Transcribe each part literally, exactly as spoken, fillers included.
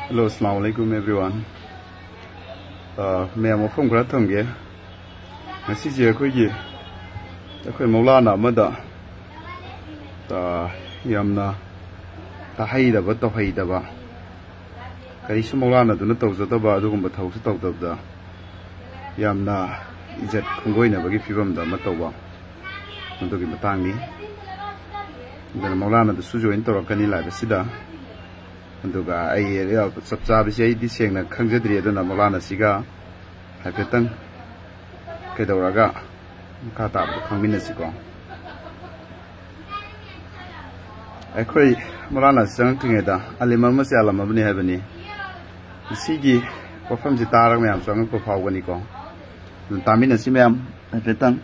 Hello, assalamu alaikum everyone. ꯑ, ꯃꯌꯥꯝ ꯋꯥꯐꯝ ꯈꯔ ꯊꯝꯒꯦ꯫ ꯉꯁꯤꯁꯦ ꯑꯩꯈꯣꯏꯒꯤ, ꯑꯩꯈꯣꯏ ꯃꯧꯂꯥꯅ ꯑꯃꯗ, ꯑ, ꯌꯥꯝꯅ ꯇꯥꯍꯩꯗꯕ, ꯇꯧꯍꯩꯗꯕ, ꯀꯔꯤꯁꯨ ꯃꯧꯂꯥꯅꯗꯨꯅ ꯇꯧꯖꯗꯕ ꯑꯗꯨꯒꯨꯝꯕ ꯊꯕꯛꯁꯨ ꯇꯧꯗꯕꯗ ꯌꯥꯝꯅ ꯏꯖꯠ ꯈꯣꯡꯒꯣꯏꯅꯕꯒꯤ ꯐꯤꯕꯝꯗ ꯑꯃ ꯇꯧꯕ, ꯃꯗꯨꯒꯤ ꯃꯇꯥꯡꯅꯤ꯫ ꯑꯗꯨꯅ ꯃꯧꯂꯥꯅꯗꯨꯁꯨ join ꯇꯧꯔꯛꯀꯅꯤ live ꯑꯁꯤꯗ꯫ ꯑꯗꯨꯒ ꯑꯩ ꯆꯞ ꯆꯥꯕꯁꯤ ꯑꯩꯗꯤ ꯁꯦꯡꯅ ꯈꯪꯖꯗ꯭ꯔꯤ, ꯑꯗꯨꯅ ꯃꯧꯂꯥꯅꯁꯤꯒ ꯍꯥꯏꯐꯦꯠꯇꯪ ꯀꯩꯗꯧꯔꯒ ꯃꯈꯥ ꯇꯥꯕꯗꯣ ꯈꯪꯃꯤꯟꯅꯁꯤꯀꯣ꯫ ꯑꯩꯈꯣꯏ ꯃꯧꯂꯥꯅꯥꯁꯤ ꯆꯪꯉꯛꯇ꯭ꯔꯤꯉꯩꯗ ꯑꯂꯤꯝ ꯑꯃꯁꯦ ꯑꯂꯝ ꯑꯃꯅꯤ ꯍꯥꯏꯕꯅꯤ꯫ ꯃꯁꯤꯒꯤ ꯋꯥꯐꯝꯁꯤ ꯇꯥꯔꯒ ꯃꯌꯥꯝꯁꯨ ꯑꯉꯛꯄ ꯐꯥꯎꯒꯅꯤꯀꯣ꯫ ꯑꯗꯨꯅ ꯇꯥꯃꯤꯟꯅꯁꯤ ꯃꯌꯥꯝ ꯍꯥꯏꯐꯦꯠꯇꯪ꯫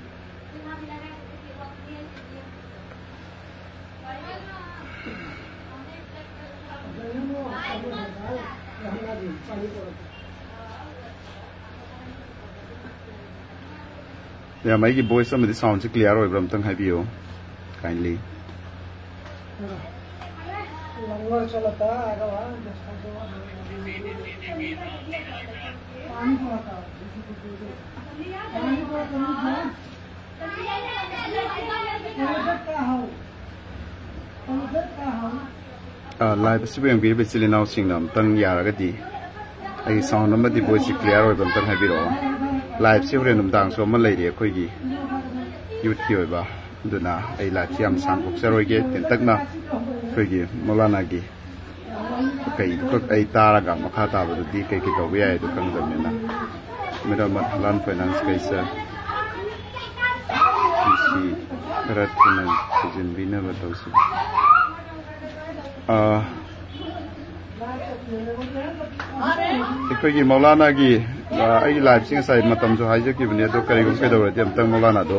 ꯌꯥꯝ, ꯑꯩꯒꯤ voice ꯑꯃꯗꯤ soundꯁꯤ clear ꯑꯣꯏꯕ꯭ꯔꯥ ꯑꯝꯇꯪ ꯍꯥꯏꯕꯤꯌꯨ, kindly. ꯑ, live ꯑꯁꯤꯕꯨ ꯌꯦꯡꯕꯤꯔꯤꯕ ꯏꯆꯤꯜ ꯏꯅꯥꯎꯁꯤꯡꯅ ꯑꯝꯇꯪ ꯌꯥꯔꯒꯗꯤ ꯑꯩꯒꯤ sound ꯑꯃꯗꯤ voiceꯁꯤ clear ꯑꯣꯏꯕ ꯑꯝꯇꯪ ꯍꯥꯏꯕꯤꯔꯛꯑꯣ꯫ Liveꯁꯤ ꯍꯣꯔꯦꯟ ꯅꯨꯡꯗꯥꯡꯁꯨ ꯑꯃ ꯂꯩꯔꯤ ꯑꯩꯈꯣꯏꯒꯤ youthꯀꯤ ꯑꯣꯏꯕ, ꯑꯗꯨꯅ ꯑꯩ liveꯁꯤ ꯌꯥꯝ ꯁꯥꯡꯗꯣꯛꯆꯔꯣꯏꯒꯦ, ꯇꯦꯟꯇꯛꯅ ꯑꯩꯈꯣꯏꯒꯤ ꯃꯧꯂꯥꯅꯥꯒꯤ ꯀꯩꯗꯨꯈꯛ ꯑꯩ ꯇꯥꯔꯒ ꯃꯈꯥ ꯇꯥꯕꯗꯨꯗꯤ ꯀꯩ ꯀꯩ ꯇꯧꯕ ꯌꯥꯏ ꯑꯗꯨ ꯈꯪꯗꯕꯅꯤꯅ꯫ ꯃꯦꯗꯥꯝ ꯃꯊꯂꯥꯟ ꯐꯥꯏꯅꯥꯟꯁ ꯀꯩꯁꯦ ꯁꯤ ꯈꯔ ꯊꯨꯅ ꯊꯨꯖꯤꯟꯕꯤꯅꯕ ꯇꯧꯁꯤ꯫ ꯑꯥ, ꯑꯩꯈꯣꯏꯒꯤ ꯃꯧꯂꯥꯅꯥꯒꯤ, ꯑꯥ, ꯑꯩꯒꯤ liveꯁꯤ ꯉꯁꯥꯏ ꯃꯇꯝꯁꯨ ꯍꯥꯏꯖꯈꯤꯕꯅꯤ, ꯑꯗꯣ ꯀꯔꯤꯒꯨꯝꯕ ꯀꯩꯗꯧꯔꯗꯤ ꯑꯝꯇꯪ ꯃꯧꯂꯥꯅꯥꯗꯣ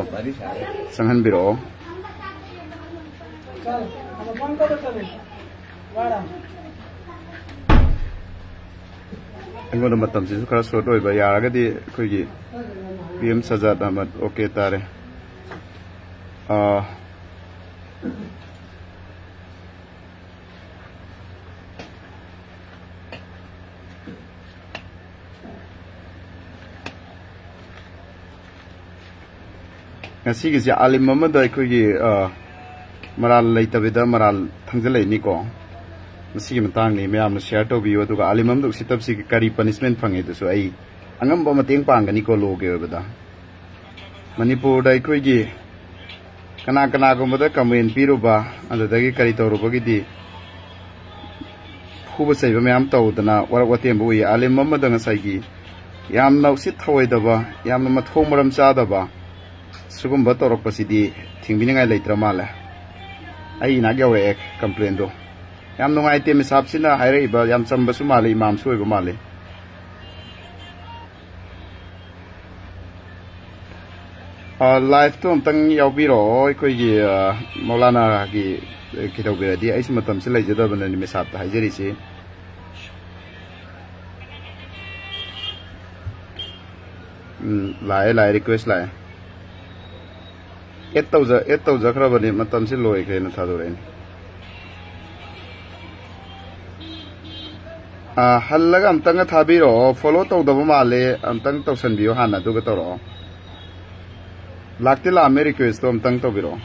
ꯆꯪꯍꯟꯕꯤꯔꯛꯑꯣ꯫ ꯑꯩꯉꯣꯟꯗ ꯃꯇꯝꯁꯤꯁꯨ ꯈꯔ short ꯑꯣꯏꯕ, ꯌꯥꯔꯒꯗꯤ ꯑꯩꯈꯣꯏꯒꯤ PM ꯁꯖꯥꯗ ꯑꯍꯃꯗ, okay ꯇꯥꯔꯦ꯫ ꯑꯥ, ꯉꯁꯤꯒꯤꯁꯦ ꯑꯥꯂꯤꯝ ꯑꯃꯗ ꯑꯩꯈꯣꯏꯒꯤ, ꯑ, ꯃꯔꯥꯜ ꯂꯩꯇꯕꯤꯗ ꯃꯔꯥꯜ ꯊꯪꯖꯜꯂꯛꯏꯅꯤꯀꯣ꯫ ꯃꯁꯤꯒꯤ ꯃꯇꯥꯡꯅꯤ, ꯃꯌꯥꯝꯅ share ꯇꯧꯕꯤꯌꯨ꯫ ꯑꯗꯨꯒ ꯑꯥꯂꯤꯝ ꯑꯃꯗ ꯎꯁꯤꯠꯇꯕꯁꯤꯒꯤ ꯀꯔꯤ punishment ꯐꯪꯉꯦ ꯑꯗꯨꯁꯨ ꯑꯩ ꯑꯉꯝꯕ ꯃꯇꯦꯡ ꯄꯥꯡꯒꯅꯤꯀꯣ, lawꯒꯤ ꯑꯣꯏꯕꯗ꯫ ꯃꯅꯤꯄꯨꯔꯗ ꯑꯩꯈꯣꯏꯒꯤ ꯀꯅꯥ ꯀꯅꯥꯒꯨꯝꯕꯗ complain ꯄꯤꯔꯨꯕ, ꯑꯗꯨꯗꯒꯤ ꯀꯔꯤ ꯇꯧꯔꯨꯕꯒꯤꯗꯤ ꯐꯨꯕ ꯆꯩꯕ ꯃꯌꯥꯝ ꯇꯧꯗꯅ ꯋꯥꯔꯛ ꯋꯥꯇꯦꯝꯕ ꯎꯏ꯫ ꯑꯥꯂꯤꯝ ꯑꯃꯗ ꯉꯁꯥꯏꯒꯤ ꯌꯥꯝꯅ ꯎꯁꯤꯠ ꯊꯑꯣꯏꯗꯕ, ꯌꯥꯝꯅ ꯃꯊꯣꯡ ꯃꯔꯝ ꯆꯥꯗꯕ ꯁꯤꯒꯨꯝꯕ ꯇꯧꯔꯛꯄꯁꯤꯗꯤ ꯊꯤꯡꯕꯤꯅꯤꯡꯉꯥꯏ ꯂꯩꯇ꯭ꯔ ꯃꯥꯜꯂꯦ꯫ ꯑꯩ ꯏꯅꯥꯛ ꯌꯧꯔꯛꯑꯦ complainꯗꯣ꯫ ꯌꯥꯝ ꯅꯨꯡꯉꯥꯏꯇꯦ ꯃꯤꯁꯥꯞꯁꯤꯅ ꯍꯥꯏꯔꯛꯏꯕ, ꯌꯥꯝ ꯆꯝꯕꯁꯨ ꯃꯥꯜꯂꯤ, ꯏꯃꯥꯝꯁꯨ ꯑꯣꯏꯕ ꯃꯥꯜꯂꯤ꯫ ꯑ, liveꯇꯣ ꯑꯝꯇꯪ ꯌꯥꯎꯕꯤꯔꯛꯑꯣ ꯑꯩꯈꯣꯏꯒꯤ, ꯑ, ꯃꯧꯂꯥꯅꯥꯒꯤ, ꯑ, ꯀꯩꯗꯧꯕꯤꯔꯗꯤ ꯑꯩꯁꯨ ꯃꯇꯝꯁꯤ ꯂꯩꯖꯗꯕꯅꯅꯤ ꯃꯤꯁꯥꯞꯇ ꯍꯥꯏꯖꯔꯤꯁꯤ꯫ ꯎꯝ, ꯂꯥꯛꯑꯦ, ꯂꯥꯛꯑꯦ, request ꯂꯥꯛꯑꯦ꯫ Add ꯇꯧꯖ-, add ꯇꯧꯖꯈ꯭ꯔꯕꯅꯤ, ꯃꯇꯝꯁꯤ ꯂꯣꯏꯈ꯭ꯔꯦꯅ ꯊꯥꯗꯣꯔꯛꯏꯅꯤ꯫ ꯑꯥ, ꯍꯜꯂꯒ ꯑꯝꯇꯪꯒ ꯊꯥꯕꯤꯔꯛꯑꯣ, follow ꯇꯧꯗꯕ ꯃꯥꯜꯂꯦ, ꯑꯝꯇꯪ ꯇꯧꯁꯟꯕꯤꯌꯣ ꯍꯥꯟꯅ, ꯑꯗꯨꯒ ꯇꯧꯔꯛꯑꯣ꯫ ꯂꯥꯛꯇꯤ ꯂꯥꯛꯑꯝꯃꯦ, requestꯇꯣ ꯑꯝꯇꯪ ꯇꯧꯕꯤꯔꯛꯑꯣ꯫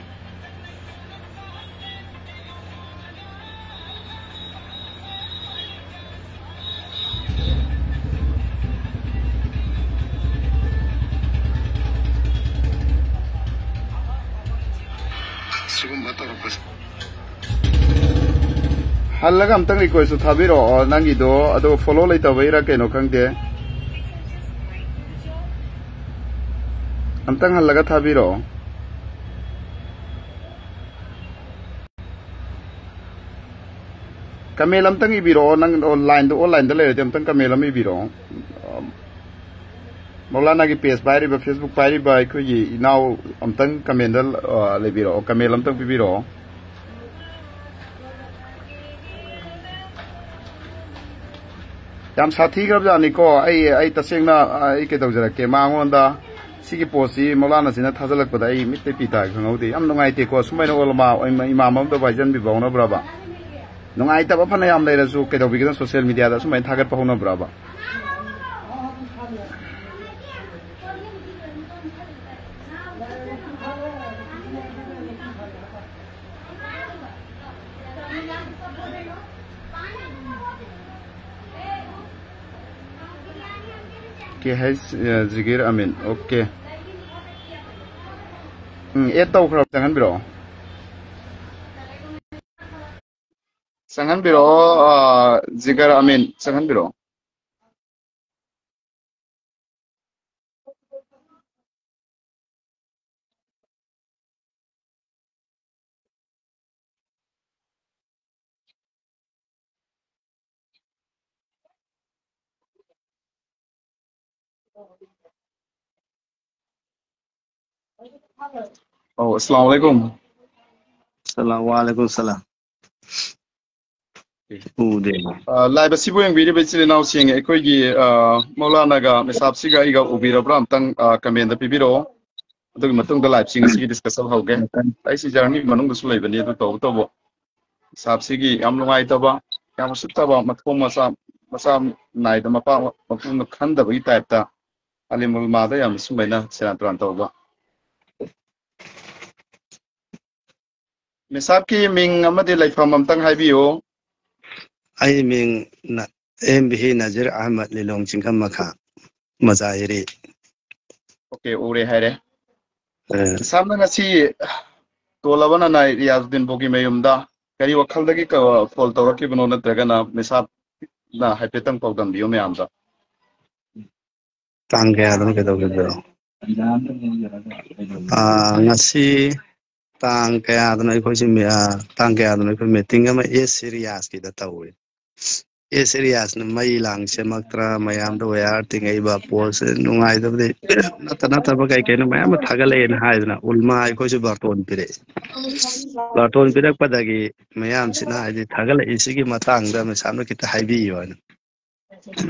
ꯁꯤꯒꯨꯝꯕ ꯇꯧꯔꯛꯄꯁꯦ꯫ ꯍꯜꯂꯒ ꯑꯝꯇꯪ requestꯇꯨ ꯊꯥꯕꯤꯔꯛꯑꯣ ꯅꯪꯒꯤꯗꯣ, ꯑꯗꯣ follow ꯂꯩꯇꯕꯩꯔꯥ ꯀꯩꯅꯣ ꯈꯪꯗꯦ꯫ ꯑꯝꯇꯪ ꯍꯜꯂꯒ ꯊꯥꯕꯤꯔꯛꯑꯣ꯫ Comment ꯑꯝꯇꯪ ꯏꯕꯤꯔꯛꯑꯣ, ꯅꯪ lineꯗ, onlineꯗ ꯂꯩꯔꯗꯤ ꯑꯝꯇꯪ comment ꯑꯃ ꯏꯕꯤꯔꯛꯑꯣ꯫ ꯃꯧꯂꯥꯅꯥꯒꯤ page ꯄꯥꯏꯔꯤꯕ, Facebook ꯄꯥꯏꯔꯤꯕ ꯑꯩꯈꯣꯏꯒꯤ ꯏꯅꯥꯎ ꯑꯝꯇꯪ commentꯗ, ꯑ, ꯂꯩꯕꯤꯔꯛꯑꯣ, comment ꯑꯝꯇꯪ ꯄꯤꯕꯤꯔꯛꯑꯣ꯫ ꯌꯥꯝ ꯁꯥꯊꯤꯈ꯭ꯔꯕꯖꯥꯠꯅꯤꯀꯣ꯫ ꯑꯩ, ꯑꯩ ꯇꯁꯦꯡꯅ, ꯑ, ꯑꯩ ꯀꯩꯗꯧꯖꯔꯛꯀꯦ, ꯃꯉꯣꯟꯗ ꯁꯤꯒꯤ postꯁꯤ ꯃꯧꯂꯥꯅꯥꯁꯤꯅ ꯊꯥꯖꯤꯜꯂꯛꯄꯗ ꯑꯩ ꯃꯤꯠꯇ ꯄꯤ ꯇꯥꯏ ꯈꯪꯍꯧꯗꯦ꯫ ꯌꯥꯝ ꯅꯨꯡꯉꯥꯏꯇꯦꯀꯣ꯫ ꯁꯨꯃꯥꯏꯅ ꯎꯂꯃꯥ, ꯏꯃꯥ-, ꯏꯃꯥꯝ ꯑꯃꯗꯕꯨ ꯍꯥꯏꯖꯟꯕꯤꯕ ꯍꯧꯅꯕ꯭ꯔꯕ? ꯅꯨꯡꯉꯥꯏꯇꯕ ꯐꯅ ꯌꯥꯝ ꯂꯩꯔꯁꯨ ꯀꯩꯗꯧꯕꯤꯒꯗꯕ social mediaꯗ ꯑꯁꯨꯃꯥꯏꯅ ꯊꯥꯒꯠꯄ ꯍꯧꯅꯕ꯭ꯔꯕ? ꯀꯦ ꯍꯩꯆ, ꯑ, ꯖꯤꯒꯤꯔ ꯑꯃꯤꯟ꯫ ꯑꯣꯀꯦ꯫ ꯎꯝ, ꯑꯦꯗ ꯇꯧꯈ꯭ꯔꯕ? ꯆꯪꯍꯟꯕꯤꯔꯛꯑꯣ꯫ ꯆꯪꯍꯟꯕꯤꯔꯛꯑꯣ, ꯑ, ꯖꯤꯒꯔ ꯑꯃꯤꯟ, ꯆꯪꯍꯟꯕꯤꯔꯛꯑꯣ꯫ ꯑꯧ, ꯑꯁꯂꯥꯃꯨ ꯑꯂꯥꯏꯀꯨꯝ꯫ ꯁꯂꯥꯝ, ꯋꯥꯂꯥꯏꯀꯨꯝ ꯁꯂꯥꯝ꯫ ꯎꯗꯦ꯫ ꯑ, ꯂꯥꯏꯚ ꯑꯁꯤꯕꯨ ꯌꯦꯡꯕꯤꯔꯤꯕ ꯏꯆꯤꯜ ꯏꯅꯥꯎꯁꯤꯡ, ꯑꯩꯈꯣꯏꯒꯤ, ꯑ, ꯃꯧꯂꯥꯅꯥꯒ ꯃꯤꯁꯥꯞꯁꯤꯒ ꯑꯩꯒ ꯎꯕꯤꯔꯕ꯭ꯔꯥ? ꯑꯝꯇꯪ, ꯑ, ꯀꯃꯦꯟꯗ ꯄꯤꯕꯤꯔꯛꯑꯣ꯫ ꯑꯗꯨꯒꯤ ꯃꯇꯨꯡꯗ ꯂꯥꯏꯚꯁꯤꯡ ꯑꯁꯤꯒꯤ ꯗꯤꯁꯀꯁꯟ ꯍꯧꯒꯦ꯫ ꯑꯩꯁꯤ ꯖꯔꯅꯤ ꯃꯅꯨꯡꯗꯁꯨ ꯂꯩꯕꯅꯤ, ꯑꯗꯨ ꯇꯧꯕꯇꯕꯨ ꯃꯤꯁꯥꯞꯁꯤꯒꯤ ꯌꯥꯝ ꯅꯨꯡꯉꯥꯏꯇꯕ, ꯌꯥꯝ ꯎꯁꯤꯠꯇꯕ ꯃꯊꯣꯡ ꯃꯆꯥ, ꯃꯆꯥ ꯅꯥꯏꯗ ꯃꯄꯥ ꯃꯄꯨꯅ ꯈꯟꯗꯕꯒꯤ ꯇꯥꯏꯞꯇ ꯑꯂꯤꯝ ꯎꯂꯃꯥꯗ ꯌꯥꯝ ꯁꯨꯃꯥꯏꯅ ꯁꯦꯔꯥꯟ ꯇꯨꯔꯥꯟ ꯇꯧꯕ꯫ ꯃꯤꯁꯥꯞꯀꯤ ꯃꯤꯡ ꯑꯃꯗꯤ ꯂꯩꯐꯝ ꯑꯝꯇꯪ ꯍꯥꯏꯕꯤꯌꯨ꯫ ꯑꯩ ꯃꯤꯡ ꯅ-, ꯑꯦꯝ ꯚꯤ ꯅꯖꯤꯔ ꯑꯍꯃꯗ, ꯂꯤꯂꯣꯡ ꯆꯤꯡꯈꯝ ꯃꯈꯥ, ꯃꯖꯥꯍꯤꯔꯤ꯫ ꯑꯣꯀꯦ, ꯎꯔꯦ ꯍꯥꯏꯔꯦ꯫ ꯑ꯫ ꯃꯤꯁꯥꯞꯅ ꯉꯁꯤ ꯇꯣꯜꯂꯕ ꯅꯅꯥꯏ ꯔꯤꯌꯥꯖꯨꯗꯤꯟ ꯕꯣꯒꯤ ꯃꯌꯨꯝꯗ ꯀꯔꯤ ꯋꯥꯈꯜꯗꯒꯤ ꯀ-, ꯐꯣꯟ ꯇꯧꯔꯛꯈꯤꯕꯅꯣ, ꯅꯠꯇ꯭ꯔꯒꯅ ꯃꯤꯁꯥꯞꯅ ꯍꯥꯏꯐꯦꯠꯇꯪ ꯄꯥꯎꯗꯝꯕꯤꯌꯨ ꯃꯌꯥꯝꯗ꯫ ꯇꯥꯡ ꯀꯌꯥꯗꯅꯣ ꯀꯩꯗꯧꯒꯦ? ꯑꯥ, ꯉꯁꯤ ꯇꯥꯡ ꯀꯌꯥꯗꯅꯣ ꯑꯩꯈꯣꯏꯁꯤ ꯃꯤ-, ꯑꯥ, ꯇꯥꯡ ꯀꯌꯥꯗꯅꯣ ꯑꯩꯈꯣꯏ ꯃꯤꯇꯤꯡ ꯑꯃ ꯑꯦꯁ ꯁꯤꯔꯤꯌꯥꯁꯀꯤꯗ ꯇꯧꯋꯦ꯫ ꯑꯦꯁ ꯁꯤꯔꯤꯌꯥꯁꯅ ꯃꯩ ꯂꯥꯡ ꯁꯦꯝꯃꯛꯇ꯭ꯔꯥ, ꯃꯌꯥꯝꯗ ꯋꯦꯌꯥꯔ ꯇꯤꯡꯉꯛꯏꯕ, ꯄꯣꯜꯁꯦ ꯅꯨꯡꯉꯥꯏꯇꯕꯗꯤ ꯅꯠꯇ ꯅꯠꯇꯕ ꯀꯩ ꯀꯩꯅꯣ ꯃꯌꯥꯝ ꯑꯃ ꯊꯥꯒꯠꯂꯛꯑꯦꯅ ꯍꯥꯏꯗꯅ ꯎꯜꯃꯥ ꯑꯩꯈꯣꯏꯁꯨ ꯕꯥꯔꯇꯣꯟ ꯄꯤꯔꯛꯑꯦ꯫ ꯕꯥꯔꯇꯣꯟ ꯄꯤꯔꯛꯄꯗꯒꯤ ꯃꯌꯥꯝꯁꯤꯅ ꯍꯥꯏꯗꯤ ꯊꯥꯒꯠꯂꯛꯏꯁꯤꯒꯤ ꯃꯇꯥꯡꯗ ꯃꯦꯁꯥꯞꯅ ꯈꯤꯇ ꯍꯥꯏꯕꯤꯌꯨ ꯍꯥꯏꯅ꯫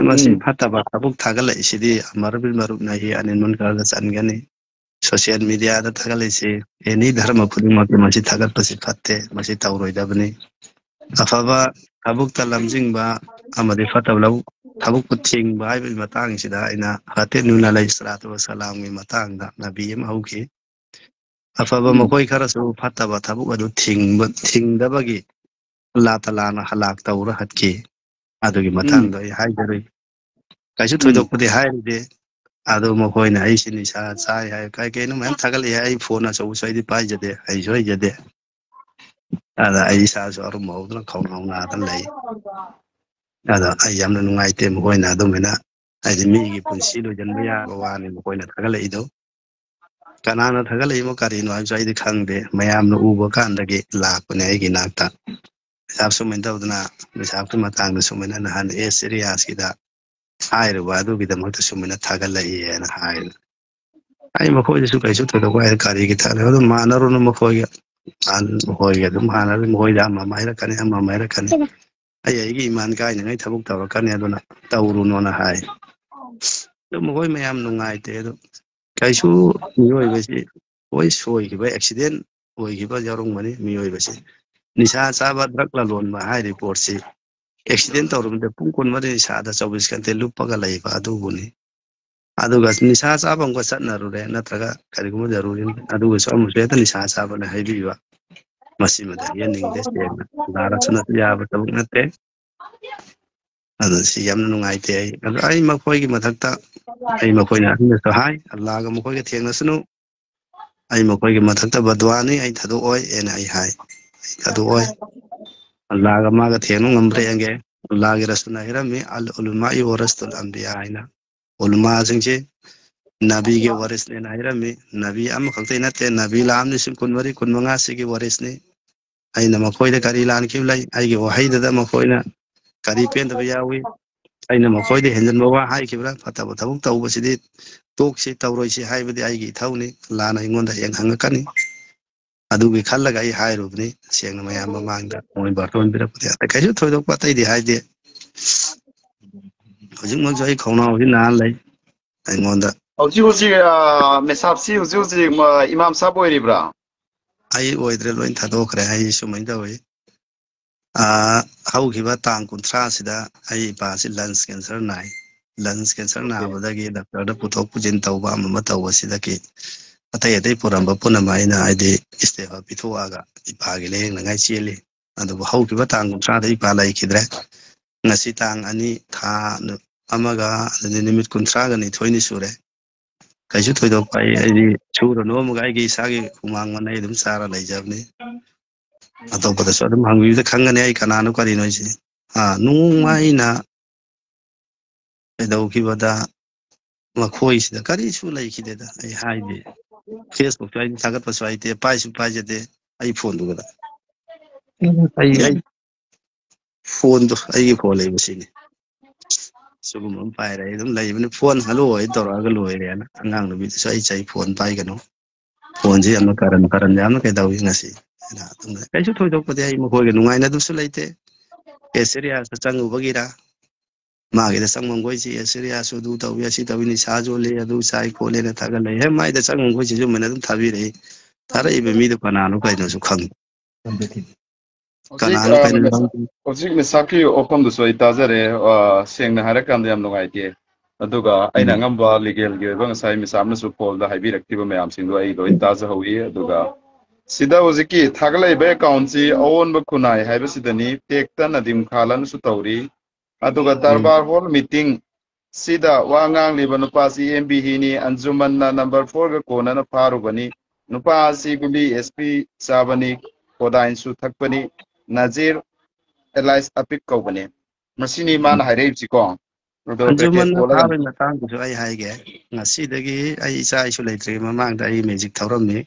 ꯃꯁꯤ ꯎꯝ꯫ ꯐꯠꯇꯕ ꯊꯕꯛ ꯊꯥꯒꯠꯂꯛꯏꯁꯤꯗꯤ ꯑꯃꯔꯕꯤꯜ ꯃꯔꯨꯞꯅ ꯍꯤ ꯑꯅꯤꯜ ꯃꯨꯟꯀꯔꯗ ꯆꯟꯒꯅꯤ꯫ ꯁꯣꯁꯤꯌꯦꯜ ꯃꯤꯗꯤꯌꯥꯗ ꯊꯥꯒꯠꯂꯛꯏꯁꯤ ꯑꯦꯅꯤ ꯙꯔꯃ ꯈꯨꯗꯤꯡꯃꯛꯀꯤ ꯃꯁꯤ ꯊꯥꯒꯠꯄꯁꯤ ꯐꯠꯇꯦ, ꯃꯁꯤ ꯇꯧꯔꯣꯏꯗꯕꯅꯤ꯫ ꯑꯐꯕ ꯊꯕꯛꯇ ꯂꯝꯖꯤꯡꯕ ꯑꯃꯗꯤ ꯐꯠꯇꯕ ꯂꯧ-, ꯊꯕꯛꯄꯨ ꯊꯤꯡꯕ ꯍꯥꯏꯕꯒꯤ ꯃꯇꯥꯡꯁꯤꯗ ꯑꯩꯅ ꯍꯥꯇꯦ ꯅꯨꯅ ꯑꯂꯩꯍꯤ ꯁꯂꯥꯇꯨ ꯋꯁꯁꯂꯥꯝꯒꯤ ꯃꯇꯥꯡꯗ ꯅꯕꯤ ꯑꯃ ꯍꯧꯈꯤ꯫ ꯑꯐꯕ ꯎꯝ꯫ ꯃꯈꯣꯏ ꯈꯔꯁꯨ ꯐꯠꯇꯕ ꯊꯕꯛ ꯑꯗꯨ ꯊꯤꯡꯕ, ꯊꯤꯡꯗꯕꯒꯤ ꯑꯜꯂꯥ ꯇꯂꯥꯅ ꯍꯂꯥꯛ ꯇꯧꯔ ꯍꯠꯈꯤ꯫ ꯑꯗꯨꯒꯤ ꯎꯝ꯫ ꯃꯇꯥꯡꯗ ꯑꯩ ꯍꯥꯏꯖꯔꯤ꯫ ꯀꯩꯁꯨ ꯎꯝ꯫ ꯊꯣꯏꯗꯣꯛꯄꯗꯤ ꯍꯥꯏꯔꯨꯗꯦ꯫ ꯑꯗꯣ ꯃꯈꯣꯏꯅ ꯑꯩꯁꯤ ꯅꯤꯁꯥ ꯆꯥꯏ ꯍꯥꯏ, ꯀꯩ ꯀꯩꯅꯣ ꯃꯌꯥꯝ ꯊꯥꯒꯠꯂꯛꯑꯦ꯫ ꯑꯩ ꯐꯣꯟ ꯑꯆꯧꯕꯁꯨ ꯑꯩꯗꯤ ꯄꯥꯏꯖꯗꯦ, ꯍꯩꯁꯨ ꯍꯩꯖꯗꯦ꯫ ꯑꯗ ꯑꯩ ꯏꯁꯥꯁꯨ ꯑꯔꯨꯝꯕ ꯍꯧꯗꯅ ꯈꯧꯅꯥꯎ ꯅꯥꯗꯅ ꯂꯩ꯫ ꯑꯗ ꯑꯩ ꯌꯥꯝꯅ ꯅꯨꯡꯉꯥꯏꯇꯦ ꯃꯈꯣꯏꯅ ꯑꯗꯨꯃꯥꯏꯅ, ꯍꯥꯏꯗꯤ ꯃꯤꯒꯤ ꯄꯨꯟꯁꯤ ꯂꯣꯏꯁꯤꯟꯕ ꯌꯥꯕ ꯋꯥꯅꯤ ꯃꯈꯣꯏꯅ ꯊꯥꯒꯠꯂꯛꯏꯗꯣ꯫ ꯀꯅꯥꯅ ꯊꯥꯒꯠꯂꯛꯏꯃꯣ ꯀꯔꯤꯅꯣ ꯍꯥꯏꯕꯁꯨ ꯑꯩꯗꯤ ꯈꯪꯗꯦ꯫ ꯃꯌꯥꯝꯅ ꯎꯕ ꯀꯥꯟꯗꯒꯤ ꯂꯥꯛꯄꯅꯦ ꯑꯩꯒꯤ ꯏꯅꯥꯛꯇ꯫ ꯄꯩꯁꯥ ꯁꯨꯃꯥꯏꯅ ꯇꯧꯗꯅ, ꯄꯩꯁꯥꯒꯤ ꯃꯇꯥꯡꯗ ꯁꯨꯃꯥꯏꯅ ꯅꯍꯥꯟ ꯑꯦꯁ ꯑꯦꯔꯤꯌꯥꯁꯀꯤꯗ ꯍꯥꯏꯔꯨꯕ ꯑꯗꯨꯒꯤꯗꯃꯛꯇ ꯁꯨꯃꯥꯏꯅ ꯊꯥꯒꯠꯂꯛꯏ ꯍꯥꯏꯅ ꯍꯥꯏ꯫ ꯑꯩ ꯃꯈꯣꯏꯗꯁꯨ ꯀꯩꯁꯨ ꯊꯣꯏꯗꯣꯛꯄ ꯍꯥꯏ, ꯀꯔꯤꯒꯤ ꯊꯥꯒꯠꯂꯛꯏ? ꯑꯗꯨꯝ ꯃꯥꯟꯅꯔꯨꯅꯨ ꯃꯈꯣꯏꯒ, ꯃꯈꯣꯏꯒ ꯑꯗꯨꯝ ꯃꯥꯟꯅꯔꯨ꯫ ꯃꯈꯣꯏꯗ ꯑꯃ ꯑꯃ ꯍꯥꯏꯔꯛꯀꯅꯤ, ꯑꯃ ꯑꯃ ꯍꯥꯏꯔꯛꯀꯅꯤ꯫ ꯑꯩ ꯑꯩꯒꯤ ꯏꯃꯥꯟ ꯀꯥꯏꯅꯉꯩ ꯊꯕꯛ ꯇꯧꯔꯛꯀꯅꯤ, ꯑꯗꯨꯅ ꯇꯧꯔꯨꯅꯣꯅ ꯍꯥꯏ꯫ ꯑꯗꯨ ꯃꯈꯣꯏ ꯃꯌꯥꯝ ꯅꯨꯡꯉꯥꯏꯇꯦ꯫ ꯑꯗꯨ ꯀꯩꯁꯨ ꯃꯤꯑꯣꯏꯕꯁꯤ ꯍꯣꯏ ꯁꯣꯏꯈꯤꯕ, ꯑꯦꯛꯁꯤꯗꯦꯟ ꯑꯣꯏꯈꯤꯕ ꯌꯥꯎꯔꯝꯒꯅꯤ꯫ ꯃꯤꯑꯣꯏꯕꯁꯤ ꯅꯤꯁꯥ ꯆꯥꯕ, ꯗ꯭ꯔꯛ ꯂꯂꯣꯟꯕ ꯍꯥꯏꯔꯤꯕ ꯄꯣꯠꯁꯤ ꯑꯦꯛꯁꯤꯗꯦꯟ ꯇꯧꯔꯕꯗ ꯄꯨꯡ ꯀꯨꯟꯃꯔꯤ ꯅꯤꯁꯥꯗ ꯆꯧꯕꯤꯁ ꯘꯟꯇꯦ ꯂꯨꯞꯄꯒ ꯂꯩꯕ ꯑꯗꯨꯕꯨꯅꯤ꯫ ꯑꯗꯨꯒ ꯅꯤꯁꯥ ꯆꯥꯕ ꯑꯃꯒ ꯆꯠꯅꯔꯨꯔꯦ, ꯅꯠꯇ꯭ꯔꯒ ꯀꯔꯤꯒꯨꯝꯕ ꯖꯔꯨꯔꯤ ꯑꯗꯨꯒꯁꯨ ꯑꯃꯁꯨ ꯍꯦꯛꯇ ꯅꯤꯁꯥ ꯆꯥꯕꯅ ꯍꯥꯏꯕꯤꯕ, ꯃꯁꯤꯃꯗꯤ ꯍꯥꯏꯍꯟꯅꯤꯡꯗꯦ꯫ ꯁꯦꯡꯅ ꯅꯥꯔꯁꯨ ꯅꯠꯇ ꯌꯥꯕ ꯊꯕꯛ ꯅꯠꯇꯦ꯫ ꯑꯗꯨ ꯁꯤ ꯌꯥꯝꯅ ꯅꯨꯡꯉꯥꯏꯇꯦ꯫ ꯑꯩ ꯑꯗꯨ ꯑꯩ ꯃꯈꯣꯏꯒꯤ ꯃꯊꯛꯇ ꯑꯩ ꯃꯈꯣꯏꯅ ꯑꯍꯟꯗꯁꯨ ꯍꯥꯏ, "ꯑꯜꯂꯥꯒ ꯃꯈꯣꯏꯒ ꯊꯦꯡꯅꯁꯅꯨ, ꯑꯩ ꯃꯈꯣꯏꯒꯤ ꯃꯊꯛꯇ ꯕꯗꯋꯥꯅꯤ, ꯑꯩ ꯊꯥꯗꯣꯛꯑꯣꯏ" ꯍꯥꯏꯅ ꯑꯩ ꯍꯥꯏ꯫ "ꯑꯩ ꯊꯥꯗꯣꯛꯑꯣꯏ, ꯑꯜꯂꯥꯒ ꯃꯥꯒ ꯊꯦꯡꯅ ꯉꯝꯕ꯭ꯔꯥ ꯌꯦꯡꯒꯦ"꯫ ꯑꯜꯂꯥꯒꯤ ꯔꯁꯨꯜꯅ ꯍꯥꯏꯔꯝꯃꯤ, "ꯑꯜ ꯎꯂꯃꯥꯏ ꯋꯥꯔꯁꯇꯨꯜ ꯑꯝꯕꯤꯌꯥ" ꯍꯥꯏꯅ꯫ ꯎꯂꯃꯥꯁꯤꯡꯁꯤ ꯅꯕꯤꯒꯤ ꯋꯥꯔꯤꯁꯅꯦꯅ ꯍꯥꯏꯔꯝꯃꯤ꯫ ꯅꯕꯤ ꯑꯃꯈꯛꯇ ꯅꯠꯇꯦ, ꯅꯕꯤ ꯂꯥꯛꯑꯝꯅꯤ ꯂꯤꯁꯤꯡ ꯀꯨꯟꯃꯔꯤ, ꯀꯨꯟꯃꯉꯥ ꯁꯤꯒꯤ ꯋꯥꯔꯤꯁꯅꯤ꯫ ꯑꯩꯅ ꯃꯈꯣꯏꯗ ꯀꯔꯤ ꯂꯥꯟꯈꯤꯕ ꯂꯩ? ꯑꯩꯒꯤ ꯋꯥꯍꯩꯗꯨꯗ ꯃꯈꯣꯏꯅ ꯀꯔꯤ ꯄꯦꯟꯗꯕ ꯌꯥꯎꯏ? ꯑꯩꯅ ꯃꯈꯣꯏꯗ ꯍꯦꯟꯖꯟꯕ ꯋꯥ ꯍꯥꯏꯈꯤꯕ꯭ꯔꯥ? ꯐꯠꯇꯕ ꯊꯕꯛ ꯇꯧꯕꯁꯤꯗꯤ ꯇꯣꯛꯁꯤ, ꯇꯧꯔꯣꯏꯁꯤ ꯍꯥꯏꯕꯗꯤ ꯑꯩꯒꯤ ꯏꯊꯧꯅꯤ꯫ ꯂꯥꯟꯅ ꯑꯩꯉꯣꯟꯗ ꯍꯌꯦꯡ ꯍꯪꯉꯛꯀꯅꯤ꯫ ꯑꯗꯨꯒꯤ ꯈꯜꯂꯒ ꯑꯩ ꯍꯥꯏꯔꯨꯕꯅꯤ, ꯁꯦꯡꯅ ꯃꯌꯥꯝ ꯃꯃꯥꯡꯗ ꯃꯣꯏ ꯕꯥꯔꯇꯣꯟ ꯄꯤꯔꯛꯄꯗꯤ꯫ ꯑꯇꯩ ꯀꯩꯁꯨ ꯊꯣꯏꯗꯣꯛꯄ ꯑꯇꯩꯗꯤ ꯍꯥꯏꯗꯦ꯫ ꯍꯧꯖꯤꯛꯃꯛꯁꯨ ꯑꯩ ꯈꯧꯅꯥꯎꯁꯤ ꯅꯥ ꯂꯩ ꯑꯩꯉꯣꯟꯗ꯫ ꯍꯧꯖꯤꯛ ꯍꯧꯖꯤꯛ, ꯑ, ꯃꯦꯁꯥꯞꯁꯤ ꯍꯧꯖꯤꯛ ꯍꯧꯖꯤꯛ, ꯑ, ꯏꯃꯥꯝ ꯁꯥꯕ ꯑꯣꯏꯔꯤꯕ꯭ꯔꯥ? ꯑꯩ ꯑꯣꯏꯗ꯭ꯔꯦ, ꯂꯣꯏ ꯊꯥꯗꯣꯛꯈ꯭ꯔꯦ꯫ ꯑꯩ ꯁꯨꯃꯥꯏꯅ ꯇꯧꯏ, ꯑ, ꯍꯧꯈꯤꯕ ꯇꯥꯡ ꯀꯨꯟꯊ꯭ꯔꯥꯁꯤꯗ ꯑꯩ ꯏꯄꯥꯁꯤ ꯂꯪꯁ ꯀꯦꯟꯁꯔ ꯅꯥꯏ꯫ ꯂꯪꯁ ꯀꯦꯟꯁꯔ ꯅꯥꯕꯗꯒꯤ ꯗꯥꯛꯇꯔꯗ ꯄꯨꯊꯣꯛ ꯄꯨꯁꯤꯟ ꯇꯧꯕ, ꯑꯃ ꯑꯃ ꯇꯧꯕꯁꯤꯗꯒꯤ ꯑꯇꯩ ꯑꯇꯩ ꯄꯨꯔꯝꯕ ꯄꯨꯝꯅꯃꯛ ꯑꯩꯅ, ꯍꯥꯏꯗꯤ, ꯏꯁꯇꯦꯐ ꯄꯤꯊꯣꯛꯑꯒ ꯏꯄꯥꯒꯤ ꯂꯥꯌꯦꯡꯅꯉꯥꯏ ꯆꯦꯜꯂꯤ꯫ ꯑꯗꯨꯕꯨ ꯍꯧꯈꯤꯕ ꯇꯥꯡ ꯀꯨꯟꯊ꯭ꯔꯥꯗ ꯏꯄꯥ ꯂꯩꯈꯤꯗ꯭ꯔꯦ꯫ ꯉꯁꯤ ꯇꯥꯡ ꯑꯅꯤ, ꯊꯥ ꯑꯃꯒ, ꯑꯗꯨꯗꯤ ꯅꯨꯃꯤꯠ ꯀꯨꯟꯊ꯭ꯔꯥꯒ ꯅꯤꯊꯣꯏꯅꯤ ꯁꯨꯔꯦ꯫ ꯀꯩꯁꯨ ꯊꯣꯏꯗꯣꯛꯄ, ꯑꯩ, ꯑꯩꯗꯤ ꯁꯨꯔ ꯅꯣꯝꯃꯒ ꯑꯩꯒꯤ ꯏꯁꯥꯒꯤ ꯍꯨꯃꯥꯡ ꯃꯟꯅ ꯑꯩ ꯑꯗꯨꯝ ꯆꯥꯔ ꯂꯩꯖꯕꯅꯤ꯫ ꯑꯇꯣꯞꯄꯗꯁꯨ ꯑꯗꯨꯝ ꯍꯪꯕꯤꯕꯗ ꯈꯪꯒꯅꯤ ꯑꯩ ꯀꯅꯥꯅꯣ ꯀꯔꯤꯅꯣ ꯍꯥꯏꯁꯦ꯫ ꯑꯥ, ꯅꯣꯡꯃ ꯑꯩꯅ ꯀꯩꯗꯧꯈꯤꯕꯗ ꯃꯈꯣꯏꯁꯤꯗ ꯀꯔꯤꯁꯨ ꯂꯩꯈꯤꯗꯦꯗ꯫ ꯑꯩ ꯍꯥꯏꯗꯦ, Facebook ꯁꯨ ꯑꯩ ꯊꯥꯒꯠꯄꯁꯨ ꯍꯩꯇꯦ, ꯄꯥꯏꯁꯨ ꯄꯥꯏꯖꯗꯦ ꯑꯩ ꯐꯣꯟꯗꯨꯒꯗ꯫ ꯑꯩ, ꯑꯩ ꯐꯣꯟꯗꯣ ꯑꯩꯒꯤ ꯐꯣꯟ ꯂꯩꯕꯁꯤꯅꯤ꯫ ꯁꯤꯒꯨꯝꯕ ꯑꯃ ꯄꯥꯏꯔꯦ, ꯑꯩ ꯑꯗꯨꯝ ꯂꯩꯕꯅꯤ꯫ ꯐꯣꯟ ꯍꯜꯂꯣ ꯑꯩ ꯇꯧꯔꯛꯑꯒ ꯂꯣꯏꯔꯦꯅ꯫ ꯑꯉꯥꯡ ꯅꯨꯄꯤꯗꯨꯁꯨ ꯑꯩ ꯆꯩ, "ꯐꯣꯟ ꯄꯥꯏꯒꯅꯨ, ꯐꯣꯟꯁꯤ ꯌꯥꯝꯅ ꯀꯔꯟ ꯐꯔꯟ ꯌꯥꯝꯅ ꯀꯩꯗꯧꯏ ꯉꯁꯤ?" ꯑꯩꯅ ꯑꯗꯨꯝ, ꯀꯩꯁꯨ ꯊꯣꯏꯗꯣꯛꯄꯗꯤ ꯑꯩ ꯃꯈꯣꯏꯒ ꯅꯨꯡꯉꯥꯏꯅꯗꯕꯁꯨ ꯂꯩꯇꯦ꯫ ꯑꯦ ꯁꯤꯔꯤꯌꯁꯇ ꯆꯪꯉꯨꯕꯒꯤꯔ, ꯃꯥꯒꯤꯗ ꯆꯪꯐꯝꯈꯣꯏꯁꯤ ꯑꯦ ꯁꯤꯔꯤꯌꯁꯁꯨ ꯑꯗꯨ ꯇꯧꯏ, ꯑꯁꯤ ꯇꯧꯏ, ꯅꯤꯁꯥ ꯌꯣꯜꯂꯤ, ꯑꯗꯨ ꯆꯥꯏ ꯈꯣꯠꯂꯦꯅ ꯊꯥꯒꯠꯂꯛꯏ꯫ ꯍꯦ, ꯃꯥꯏꯗ ꯆꯪꯐꯝꯈꯣꯏꯁꯤꯁꯨ ꯃꯣꯏꯅ ꯑꯗꯨꯝ ꯊꯥꯕꯤꯔꯛꯏ꯫ ꯊꯥꯔꯛꯏꯕ ꯃꯤꯗꯣ ꯀꯅꯥꯅꯣ ꯀꯩꯅꯣꯁꯨ ꯈꯪꯗꯦ꯫ ꯍꯧꯖꯤꯛ, ꯀꯅꯥꯅꯣ ꯑ, ꯀꯩꯅꯣ ꯃꯤꯁ-, ꯈꯪꯗꯦ꯫ ꯍꯧꯖꯤꯛ ꯃꯤꯁꯥꯞꯀꯤ ꯋꯥꯐꯝꯗꯨꯁꯨ ꯑꯩ ꯇꯥꯖꯔꯦ꯫ ꯑ, ꯁꯦꯡꯅ ꯍꯥꯏꯔꯀꯥꯟꯗ ꯌꯥꯝ ꯅꯨꯡꯉꯥꯏꯇꯦ꯫ ꯑꯗꯨꯒ ꯑꯩꯅ ꯎꯝ꯫ ꯑꯉꯝꯕ ꯂꯤꯒꯦꯜꯒꯤ ꯑꯣꯏꯕ ꯉꯁꯥꯏ ꯃꯤꯁꯥꯞꯅꯁꯨ ꯀꯣꯜꯗ ꯍꯥꯏꯕꯤꯔꯛꯈꯤꯕ ꯃꯌꯥꯝꯁꯤꯡꯗꯣ ꯑꯩ ꯂꯣꯏ ꯇꯥꯖꯍꯧꯏ꯫ ꯑꯗꯨꯒ ꯁꯤꯗ ꯍꯧꯖꯤꯛꯀꯤ ꯊꯥꯒꯠꯂꯛꯏꯕ ꯑꯦꯀꯥꯎꯟꯁꯤ ꯑꯑꯣꯟꯕ ꯈꯨꯟꯅꯥꯏ ꯍꯥꯏꯕꯁꯤꯗꯅꯤ, ꯇꯦꯛꯇ ꯅꯗꯤꯝ ꯈꯥꯟꯅꯁꯨ ꯇꯧꯔꯤ꯫ ꯑꯗꯨꯒ ꯎꯝ꯫ ꯗꯔꯕꯥꯔ ꯍꯣꯜ ꯃꯤꯇꯤꯡ ꯁꯤꯗ ꯋꯥ ꯉꯥꯡꯂꯤꯕ ꯅꯨꯄꯥꯁꯤ ꯑꯦꯝ ꯕꯤ ꯍꯤꯅꯤ, ꯑꯟꯖꯨꯃꯟꯅ ꯅꯝꯕꯔ ꯐꯣꯔꯒ ꯀꯣꯟꯅꯅ ꯐꯥꯔꯨꯕꯅꯤ꯫ ꯅꯨꯄꯥ ꯑꯁꯤ ꯒꯨꯂꯤ ꯑꯦꯁ ꯄꯤ ꯆꯥꯕꯅꯤ, ꯀꯣꯗꯥꯏꯟꯁꯨ ꯊꯛꯄꯅꯤ, ꯅꯖꯤꯔ ꯑꯦꯂꯥꯏꯁ ꯑꯄꯤꯛ ꯀꯧꯕꯅꯤ꯫ ꯃꯁꯤꯅꯤ ꯃꯥꯅ ꯍꯥꯏꯔꯛꯏꯕꯁꯤꯀꯣ꯫ ꯑꯗꯣ ꯄꯦꯀꯦꯠ ꯑꯟꯖꯨꯃꯟꯅ ꯀꯣꯜꯂꯒ ꯐꯥꯕꯒꯤ ꯃꯇꯥꯡꯗꯨꯁꯨ ꯑꯩ ꯍꯥꯏꯒꯦ꯫ ꯉꯁꯤꯗꯒꯤ ꯑꯩ ꯏꯆꯥ ꯏꯁꯨ ꯂꯩꯇ꯭ꯔꯤꯉꯩ ꯃꯃꯥꯡꯗ ꯑꯩ ꯃꯦꯖꯤꯛ ꯊꯧꯔꯝꯃꯤ꯫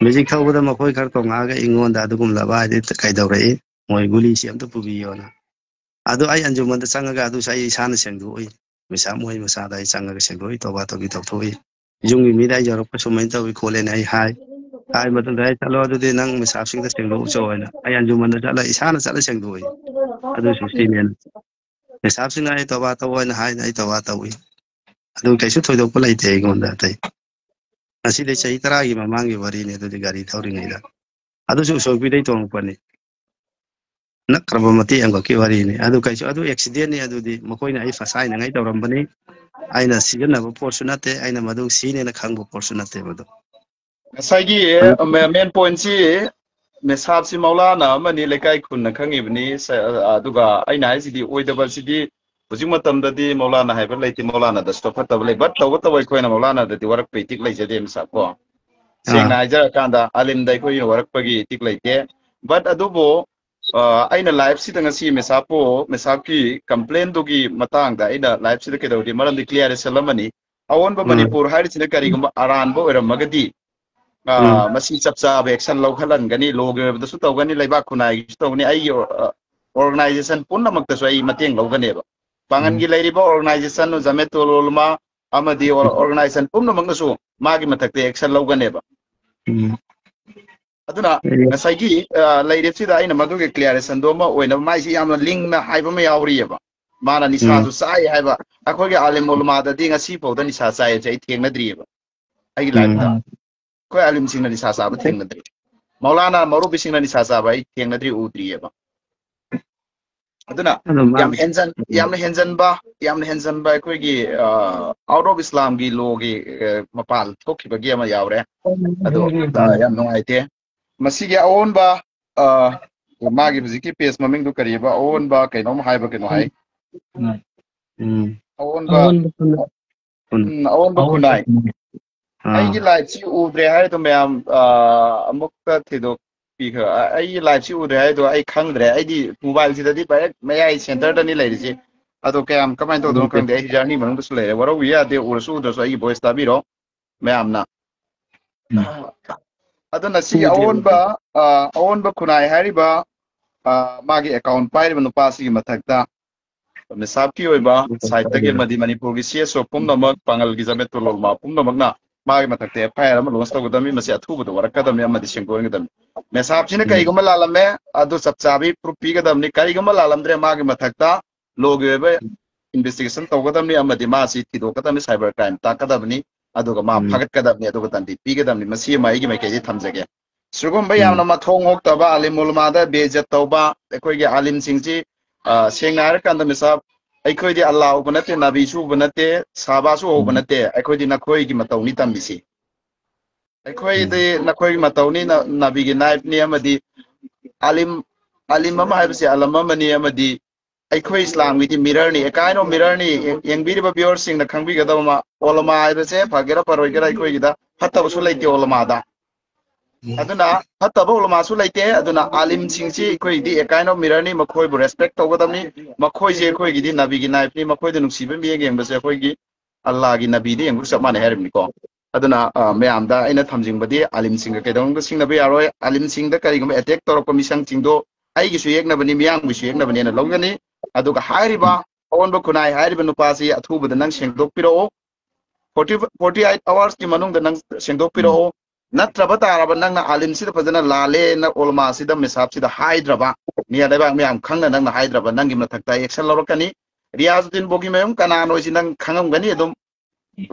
ꯃꯦꯖꯤꯛ ꯊꯧꯕꯗ ꯃꯈꯣꯏ ꯈꯔ ꯇꯣꯡꯉꯛꯑꯒ ꯑꯩꯉꯣꯟꯗ ꯑꯗꯨꯒꯨꯝꯂꯕ ꯍꯥꯏꯗꯤ ꯀꯩꯗꯧꯔꯛꯏ, "ꯃꯣꯏ ꯒꯨꯂꯤꯁꯤ ꯑꯝꯇ ꯄꯨꯕꯤꯌꯣꯅ"꯫ ꯑꯗꯨ ꯑꯩ ꯑꯟꯖꯨꯃꯟꯗ ꯆꯪꯉꯒ ꯑꯗꯨꯁꯨ ꯑꯩ ꯏꯁꯥꯅ ꯁꯦꯡꯗꯣꯛꯎꯏ꯫ ꯃꯤꯁꯥ ꯃꯣꯏ ꯃꯁꯥꯗ ꯑꯩ ꯆꯪꯉꯒ ꯁꯦꯡꯗꯣꯛꯎꯏ, ꯇꯧꯕꯥ ꯇꯧꯕꯤ ꯇꯧꯊꯣꯛꯎꯏ꯫ ꯌꯨꯝꯒꯤ ꯃꯤꯗ ꯑꯩ ꯌꯧꯔꯛꯄ ꯁꯨꯃꯥꯏꯅ ꯇꯧꯏ ꯈꯣꯠꯂꯦꯅ ꯑꯩ ꯍꯥꯏ꯫ ꯍꯥꯏ ꯃꯇꯨꯡꯗ ꯑꯩ, "ꯆꯠꯂꯣ ꯑꯗꯨꯗꯤ ꯅꯪ ꯃꯤꯁꯥꯞꯁꯤꯡꯗ ꯁꯦꯡꯗꯣꯛꯎꯆꯣ" ꯍꯥꯏꯅ ꯑꯩ ꯑꯟꯖꯨꯃꯟꯗ ꯆꯠꯂ ꯏꯁꯥꯅ ꯆꯠꯂ ꯁꯦꯡꯗꯣꯛꯎꯏ꯫ ꯑꯗꯨꯁꯨ ꯁꯤꯅꯦꯅ꯫ ꯃꯤꯁꯥꯞꯁꯤꯡꯅ ꯑꯩ ꯇꯧꯕꯥ ꯇꯧ ꯍꯥꯏꯅ ꯍꯥꯏꯅ ꯑꯩ ꯇꯧꯕꯥ ꯇꯧꯏ꯫ ꯑꯗꯨ ꯀꯩꯁꯨ ꯊꯣꯏꯗꯣꯛꯄ ꯂꯩꯇꯦ ꯑꯩꯉꯣꯟꯗ ꯑꯇꯩ꯫ ꯉꯁꯤꯗꯩ ꯆꯍꯤ ꯇꯔꯥꯒꯤ ꯃꯃꯥꯡꯒꯤ ꯋꯥꯔꯤꯅꯤ ꯑꯗꯨꯗꯤ ꯒꯥꯔꯤ ꯊꯧꯔꯤꯉꯩꯗ꯫ ꯑꯗꯨꯁꯨ ꯎꯁꯣꯏꯄꯤꯗꯩ ꯇꯣꯡꯉꯛꯄꯅꯤ꯫ ꯅꯛꯈ꯭ꯔꯕ ꯃꯇꯦꯛ ꯑꯃꯈꯛꯀꯤ ꯋꯥꯔꯤꯅꯤ꯫ ꯑꯗꯨ ꯀꯩꯁꯨ, ꯑꯗꯨ ꯑꯦꯛꯁꯤꯗꯦꯟꯅꯤ ꯑꯗꯨꯗꯤ꯫ ꯃꯈꯣꯏꯅ ꯑꯩ ꯐꯁꯥꯏꯅꯉꯥꯏ ꯇꯧꯔꯝꯕꯅꯤ꯫ ꯑꯩꯅ ꯁꯤꯖꯤꯟꯅꯕ ꯄꯣꯠꯁꯨ ꯅꯠꯇꯦ꯫ ꯑꯩꯅ ꯃꯗꯨ ꯁꯤꯅꯦꯅ ꯈꯪꯕ ꯄꯣꯠꯁꯨ ꯅꯠꯇꯦ ꯃꯗꯨ꯫ ꯉꯁꯥꯏꯒꯤ, ꯑꯗꯨ ꯑ, ꯃꯦ-, ꯃꯦꯟ ꯄꯣꯏꯟꯁꯤ ꯃꯦꯁꯥꯞꯁꯤ ꯃꯧꯂꯥꯅ ꯑꯃꯅꯤ, ꯂꯩꯀꯥꯏ ꯈꯨꯟꯅ ꯈꯪꯉꯤꯕꯅꯤ꯫ ꯁ-, ꯑ, ꯑꯗꯨꯒ ꯑꯩꯅ ꯍꯥꯏꯁꯤꯗꯤ ꯑꯣꯏꯗꯕꯁꯤꯗꯤ ꯍꯧꯖꯤꯛ ꯃꯇꯝꯗꯗꯤ ꯃꯧꯂꯥꯅꯥ ꯍꯥꯏꯕ ꯂꯩꯇꯦ, ꯃꯧꯂꯥꯅꯥꯗꯁꯨ ꯐꯠꯇꯕ ꯂꯩ꯫ But ꯇꯧꯕꯇꯕꯨ ꯑꯩꯈꯣꯏꯅ ꯃꯧꯂꯥꯅꯥꯗꯗꯤ ꯋꯥꯔꯛꯄ ꯏꯊꯤꯛ ꯂꯩꯖꯗꯦ, ꯃꯤꯁꯥꯞ ꯀꯣ꯫ ꯁꯦꯡꯅ ꯑꯥ ꯍꯥꯏꯖꯔꯀꯥꯟꯗ ꯑꯥꯂꯤꯝꯗ ꯑꯩꯈꯣꯏꯒꯤ ꯋꯥꯔꯛꯄꯒꯤ ꯏꯊꯤꯛ ꯂꯩꯇꯦ꯫ But ꯑꯗꯨꯕꯨ ꯑ, ꯑꯩꯅ live ꯁꯤꯗ ꯉꯁꯤ ꯃꯤꯁꯥꯞꯄꯨ, ꯃꯤꯁꯥꯞꯀꯤ complain ꯗꯨꯒꯤ ꯃꯇꯥꯡꯗ ꯑꯩꯅ live ꯁꯤꯗ ꯀꯩꯗꯧꯔꯤ? ꯃꯔꯝꯗꯤ clarification ꯑꯃꯅꯤ꯫ ꯑꯑꯣꯟꯕ ꯎꯝ ꯃꯅꯤꯄꯨꯔ ꯍꯥꯏꯔꯤꯁꯤꯅ ꯀꯔꯤꯒꯨꯝꯕ ꯑꯔꯥꯟꯕ ꯑꯣꯏꯔꯝꯃꯒꯗꯤ, ꯑ, ꯎꯝ ꯃꯁꯤ ꯆꯞ ꯆꯥꯕ action ꯂꯧꯈꯠꯍꯟꯒꯅꯤ, law ꯒꯤ ꯑꯣꯏꯕꯗꯁꯨ ꯇꯧꯒꯅꯤ, ꯂꯩꯕꯥꯛ ꯈꯨꯟꯅꯥꯏꯒꯤꯁꯨ ꯇꯧꯒꯅꯤ, ꯑꯩꯒꯤ ꯑ, organization ꯄꯨꯝꯅꯃꯛꯇꯁꯨ ꯑꯩ ꯃꯇꯦꯡ ꯂꯧꯒꯅꯦꯕ꯫ ꯎꯝ ꯄꯥꯡꯒꯟꯒꯤ ꯂꯩꯔꯤꯕ organization, ꯖꯃꯦꯇꯨꯜ ꯎꯂꯃꯥ ꯑꯃꯗꯤ or-, organization ꯄꯨꯝꯅꯃꯛꯅꯁꯨ ꯃꯥꯒꯤ ꯃꯊꯛꯇ action ꯂꯧꯒꯅꯦꯕ꯫ ꯎꯝ ꯑꯗꯨꯅ ꯎꯝ ꯉꯁꯥꯏꯒꯤ, ꯑ, ꯂꯩꯔꯤꯕꯁꯤꯗ ꯑꯩꯅ ꯃꯗꯨꯒꯤ clarification ꯗꯣ ꯑꯃ ꯑꯣꯏꯅꯕ, ꯃꯥꯏꯁꯤ ꯌꯥꯝꯅ ꯂꯤꯡꯅ ꯍꯥꯏꯕ ꯑꯃ ꯌꯥꯎꯔꯤꯑꯕ꯫ ꯃꯥꯅ ꯎꯝ ꯅꯤꯁꯥꯁꯨ ꯆꯥꯏ ꯍꯥꯏꯕ꯫ ꯑꯩꯈꯣꯏꯒꯤ ꯑꯥꯂꯤꯝ ꯎꯂꯃꯥꯗꯗꯤ ꯉꯁꯤ ꯐꯥꯎꯗ ꯅꯤꯁꯥ ꯆꯥꯏ ꯍꯥꯏꯕꯁꯦ ꯑꯩ ꯊꯦꯡꯅꯗ꯭ꯔꯤꯑꯕ꯫ ꯑꯩꯒꯤ life ꯇ ꯎꯝ ꯑꯩꯈꯣꯏ ꯑꯥꯂꯤꯝꯁꯤꯡꯅ ꯅꯤꯁꯥ ꯆꯥꯕ ꯊꯦꯡꯅꯗ꯭ꯔꯤ꯫ ꯃꯧꯂꯥꯅꯥ ꯃꯧꯔꯨꯕꯤꯁꯤꯡꯅ ꯅꯤꯁꯥ ꯆꯥꯕ ꯑꯩ ꯊꯦꯡꯅꯗ꯭ꯔꯤ, ꯎꯗ꯭ꯔꯤꯑꯕ꯫ ꯑꯗꯨꯅ ꯑꯗꯣ ꯃꯥ ꯌꯥꯝ ꯍꯦꯟꯖꯟ ꯎꯝ ꯌꯥꯝꯅ ꯍꯦꯟꯖꯟꯕ, ꯌꯥꯝꯅ ꯍꯦꯟꯖꯟꯕ ꯑꯩꯈꯣꯏꯒꯤ, ꯑ, out of Islam ꯒꯤ law ꯒꯤ, ꯑ, ꯃꯄꯥꯟ ꯊꯣꯛꯈꯤꯕꯒꯤ ꯑꯃ ꯌꯥꯎꯔꯦ꯫ ꯑꯗꯣ ꯑ, ꯎꯝ ꯌꯥꯝ ꯅꯨꯡꯉꯥꯏꯇꯦ꯫ ꯃꯁꯤꯒꯤ ꯑꯑꯣꯟꯕ, ꯑ, ꯃꯥꯒꯤ ꯍꯧꯖꯤꯛꯀꯤ page ꯃꯃꯤꯡꯗꯨ ꯀꯔꯤꯕ? ꯑꯑꯣꯟꯕ ꯀꯩꯅꯣꯝ ꯍꯥꯏꯕ ꯀꯩꯅꯣ ꯍꯥꯏ꯫ ꯎꯝ ꯑꯑꯣꯟꯕ, ꯑꯑꯣꯟꯕ ꯈꯨꯟꯅꯥꯏ ꯎꯝ, ꯑꯑꯣꯟꯕ ꯑꯑꯣꯟꯕ ꯈꯨꯟꯅꯥꯏ꯫ ꯈꯨꯟꯅꯥꯏ ꯑꯥ ꯑꯩꯒꯤ live ꯁꯤ ꯎꯗ꯭ꯔꯦ ꯍꯥꯏꯗꯣ ꯃꯌꯥꯝ, ꯑ, ꯑꯃꯨꯛꯇ ꯊꯤꯗꯣꯛꯄꯤꯈ꯭ꯔ-, ꯑ-, ꯑꯩꯒꯤ live ꯁꯤ ꯎꯗ꯭ꯔꯦ ꯍꯥꯏꯗꯣ ꯑꯩ ꯈꯪꯗ꯭ꯔꯦ꯫ ꯑꯩꯗꯤ mobile ꯁꯤꯗꯗꯤ direct ꯃꯌꯥꯏ center ꯗꯅꯤ ꯂꯩꯔꯤꯁꯦ꯫ ꯑꯗꯣ ꯀꯌꯥꯝ ꯀꯃꯥꯏꯅ ꯇꯧꯗꯣꯏꯅꯣ ꯎꯗꯦ ꯈꯪꯗꯦ꯫ ꯑꯩ journey ꯃꯅꯨꯡꯗꯁꯨ ꯂꯩꯔꯦ꯫ ꯋꯥꯔꯧꯕꯤꯕ ꯌꯥꯗꯦ, ꯎꯔꯁꯨ ꯎꯗ꯭ꯔꯁꯨ ꯑꯩꯒꯤ voice ꯇꯥꯕꯤꯔꯣ ꯃꯌꯥꯝꯅ꯫ ꯎꯝ ꯑꯗꯨꯅ ꯁꯤꯒꯤ ꯎꯗꯦ ꯑꯑꯣꯟꯕ, ꯎꯗꯦ ꯑ, ꯑꯑꯣꯟꯕ ꯈꯨꯟꯅꯥꯏ ꯍꯥꯏꯔꯤꯕ, ꯑ, ꯃꯥꯒꯤ account ꯄꯥꯏꯔꯤꯕ ꯅꯨꯄꯥꯁꯤꯒꯤ ꯃꯊꯛꯇ ꯃꯤꯁꯥꯞꯀꯤ ꯑꯣꯏꯕ side ꯇꯒꯤ ꯑꯃꯗꯤ ꯃꯅꯤꯄꯨꯔꯒꯤ C S O ꯄꯨꯝꯅꯃꯛ, ꯄꯥꯡꯒꯜꯒꯤ ꯖꯃꯦꯇꯨꯜ ꯎꯂꯃꯥ ꯄꯨꯝꯅꯃꯛꯅ ꯃꯥꯒꯤ ꯃꯊꯛꯇ F I R ꯑꯃ launch ꯇꯧꯒꯗꯕꯅꯤ꯫ ꯃꯁꯤ ꯑꯊꯨꯕꯗ ꯋꯥꯔꯛꯀꯗꯕꯅꯤ ꯑꯃꯗꯤ ꯁꯦꯡꯗꯣꯛꯍꯟꯒꯗꯕꯅꯤ꯫ ꯃꯤꯁꯥꯞꯁꯤꯅ ꯎꯝ ꯀꯔꯤꯒꯨꯝꯕ ꯂꯥꯜꯂꯝꯃꯦ, ꯑꯗꯨ ꯆꯞ ꯆꯥꯕꯤ proof ꯄꯤꯒꯗꯕꯅꯤ꯫ ꯀꯔꯤꯒꯨꯝꯕ ꯂꯥꯜꯂꯝꯗ꯭ꯔꯦ, ꯃꯥꯒꯤ ꯃꯊꯛꯇ law ꯒꯤ ꯑꯣꯏꯕ investigation ꯇꯧꯒꯗꯕꯅꯤ ꯑꯃꯗꯤ ꯃꯥꯁꯤ ꯊꯤꯗꯣꯛꯀꯗꯕꯅꯤ, cyber crime ꯇꯥꯛꯀꯗꯕꯅꯤ, ꯑꯗꯨꯒ ꯃꯥ ꯎꯝ ꯐꯥꯒꯠꯀꯗꯕꯅꯤ, ꯑꯗꯨꯒ ꯗꯟꯗꯤ ꯄꯤꯒꯗꯕꯅꯤ꯫ ꯃꯁꯤ ꯑꯃ ꯑꯩꯒꯤ ꯃꯥꯏꯀꯩꯗꯒꯤ ꯊꯝꯖꯒꯦ꯫ ꯁꯤꯒꯨꯝꯕ ꯎꯝ ꯌꯥꯝꯅ ꯃꯊꯣꯡ ꯍꯣꯛꯇꯕ, ꯑꯥꯂꯤꯝ ꯎꯂꯃꯥꯗ ꯕꯦꯏꯖꯠ ꯇꯧꯕ, ꯑꯩꯈꯣꯏꯒꯤ ꯑꯥꯂꯤꯝꯁꯤꯡꯁꯤ, ꯑ, ꯁꯦꯡꯅ ꯍꯥꯏꯔꯀꯥꯟꯗ ꯃꯤꯁꯥꯞ, ꯑꯩꯈꯣꯏꯗꯤ ꯑꯜꯂꯥꯍ ꯎꯕ ꯅꯠꯇꯦ, ꯅꯕꯤꯁꯨ ꯎꯕ ꯅꯠꯇꯦ, ꯁꯍꯥꯕꯥꯁꯨ ꯎꯕ ꯎꯝ ꯅꯠꯇꯦ, ꯑꯩꯈꯣꯏꯗꯤ ꯅꯈꯣꯏꯒꯤ ꯃꯇꯧꯅꯤ ꯇꯝꯃꯤꯁꯤ꯫ ꯑꯩꯈꯣꯏꯗꯤ ꯎꯝ ꯅꯈꯣꯏꯒꯤ ꯃꯇꯧꯅꯤ, ꯅ-, ꯅꯕꯤꯒꯤ ꯅꯥꯏꯕꯅꯤ ꯑꯃꯗꯤ ꯑꯥꯂꯤꯝ, ꯑꯥꯂꯤꯝ ꯑꯃ ꯍꯥꯏꯕꯁꯤ ꯑꯂꯝ ꯑꯃꯅꯤ ꯑꯃꯗꯤ ꯑꯩꯈꯣꯏ ꯏꯁꯂꯥꯝꯒꯤꯗꯤ ꯃꯤꯔꯔꯅꯤ, ꯑꯦ ꯀꯥꯏꯟ ꯑꯣꯐ ꯃꯤꯔꯔꯅꯤ꯫ ꯌꯦꯡꯕꯤꯔꯤꯕ ꯚꯤꯌꯣꯔꯁꯤꯡꯅ ꯈꯪꯕꯤꯒꯗꯕ ꯑꯃ, ꯑꯣꯂꯃꯥ ꯍꯥꯏꯕꯁꯦ ꯐꯒꯦꯔꯥ ꯐꯔꯣꯏꯒꯦꯔꯥ ꯑꯩꯈꯣꯏꯒꯤꯗ ꯐꯠꯇꯕꯁꯨ ꯂꯩꯇꯦ ꯑꯣꯂꯃꯥꯗ꯫ ꯑꯗꯨꯅ ꯐꯠꯇꯕ ꯑꯣꯂꯃꯥꯁꯨ ꯂꯩꯇꯦ꯫ ꯑꯗꯨꯅ ꯑꯥꯂꯤꯝꯁꯤꯡꯁꯤ ꯑꯩꯈꯣꯏꯒꯤꯗꯤ ꯑꯦ ꯀꯥꯏꯟ ꯑꯣꯐ ꯃꯤꯔꯔꯅꯤ, ꯃꯈꯣꯏꯕꯨ ꯔꯦꯁꯄꯦꯛ ꯇꯧꯒꯗꯕꯅꯤ꯫ ꯃꯈꯣꯏꯁꯦ ꯑꯩꯈꯣꯏꯒꯤꯗꯤ ꯅꯕꯤꯒꯤ ꯅꯥꯏꯐꯅꯤ, ꯃꯈꯣꯏꯗ ꯅꯨꯡꯁꯤꯕ ꯃꯤꯠꯌꯦꯡ ꯌꯦꯡꯕꯁꯦ ꯑꯩꯈꯣꯏꯒꯤ ꯑꯜꯂꯥꯒꯤ ꯅꯕꯤꯗ ꯌꯦꯡꯕꯒ ꯆꯞ ꯃꯥꯟꯅꯩ ꯍꯥꯏꯔꯤꯕꯅꯤꯀꯣ꯫ ꯑꯗꯨꯅ ꯑ, ꯃꯌꯥꯝꯗ ꯑꯩꯅ ꯊꯝꯖꯤꯟꯕꯗꯤ ꯑꯥꯂꯤꯝꯁꯤꯡꯒ ꯀꯩꯗꯧꯅꯨꯡꯗ ꯁꯤꯡꯅꯕ ꯌꯥꯔꯣꯏ꯫ ꯑꯥꯂꯤꯝꯁꯤꯡꯗ ꯀꯔꯤꯒꯨꯝꯕ ꯑꯦꯇꯦꯛ ꯇꯧꯔꯛꯄ ꯃꯤꯁꯪꯁꯤꯡꯗꯣ ꯑꯩꯒꯤꯁꯨ ꯌꯦꯛꯅꯕꯅꯤ, ꯃꯤꯌꯥꯝꯒꯤꯁꯨ ꯌꯦꯛꯅꯕꯅꯦꯅ ꯂꯧꯒꯅꯤ꯫ ꯑꯗꯨꯒ ꯍꯥꯏꯔꯤꯕ ꯑꯑꯣꯟꯕ ꯈꯨꯟꯅꯥꯏ ꯍꯥꯏꯔꯤꯕ ꯅꯨꯄꯥꯁꯤ ꯑꯊꯨꯕꯗ ꯅꯪ ꯁꯦꯡꯗꯣꯛꯄꯤꯔꯛꯑꯣ꯫ ꯐꯣꯔꯇꯤ, ꯐꯣꯔꯇꯤ ꯑꯩꯠ ꯑꯋꯥꯔꯁꯀꯤ ꯃꯅꯨꯡꯗ ꯅꯪ ꯁꯦꯡꯗꯣꯛꯄꯤꯔꯛꯑꯣ꯫ ꯅꯠꯇ꯭ꯔꯕ ꯇꯥꯔꯕ ꯅꯪꯅ ꯑꯥꯂꯤꯝꯁꯤꯗ ꯐꯖꯅ ꯂꯥꯜꯂꯦꯅ ꯑꯣꯂꯃꯥꯁꯤꯗ ꯃꯤꯁꯥꯞꯁꯤꯗ ꯍꯥꯏꯗ꯭ꯔꯕ, ꯃꯤꯌꯥ ꯂꯩꯕꯥꯛ ꯃꯌꯥꯝ ꯈꯪꯅ ꯅꯪꯅ ꯍꯥꯏꯗ꯭ꯔꯕ, ꯅꯪꯒꯤ ꯃꯊꯛꯇ ꯑꯦꯛꯁꯟ ꯂꯧꯔꯛꯀꯅꯤ꯫ ꯔꯤꯌꯥꯖꯨꯗꯤꯟ ꯕꯣꯒꯤꯃꯌꯨꯝ ꯀꯅꯥꯅꯣꯁꯤ ꯅꯪ ꯈꯪꯉꯝꯒꯅꯤ ꯑꯗꯨꯝ꯫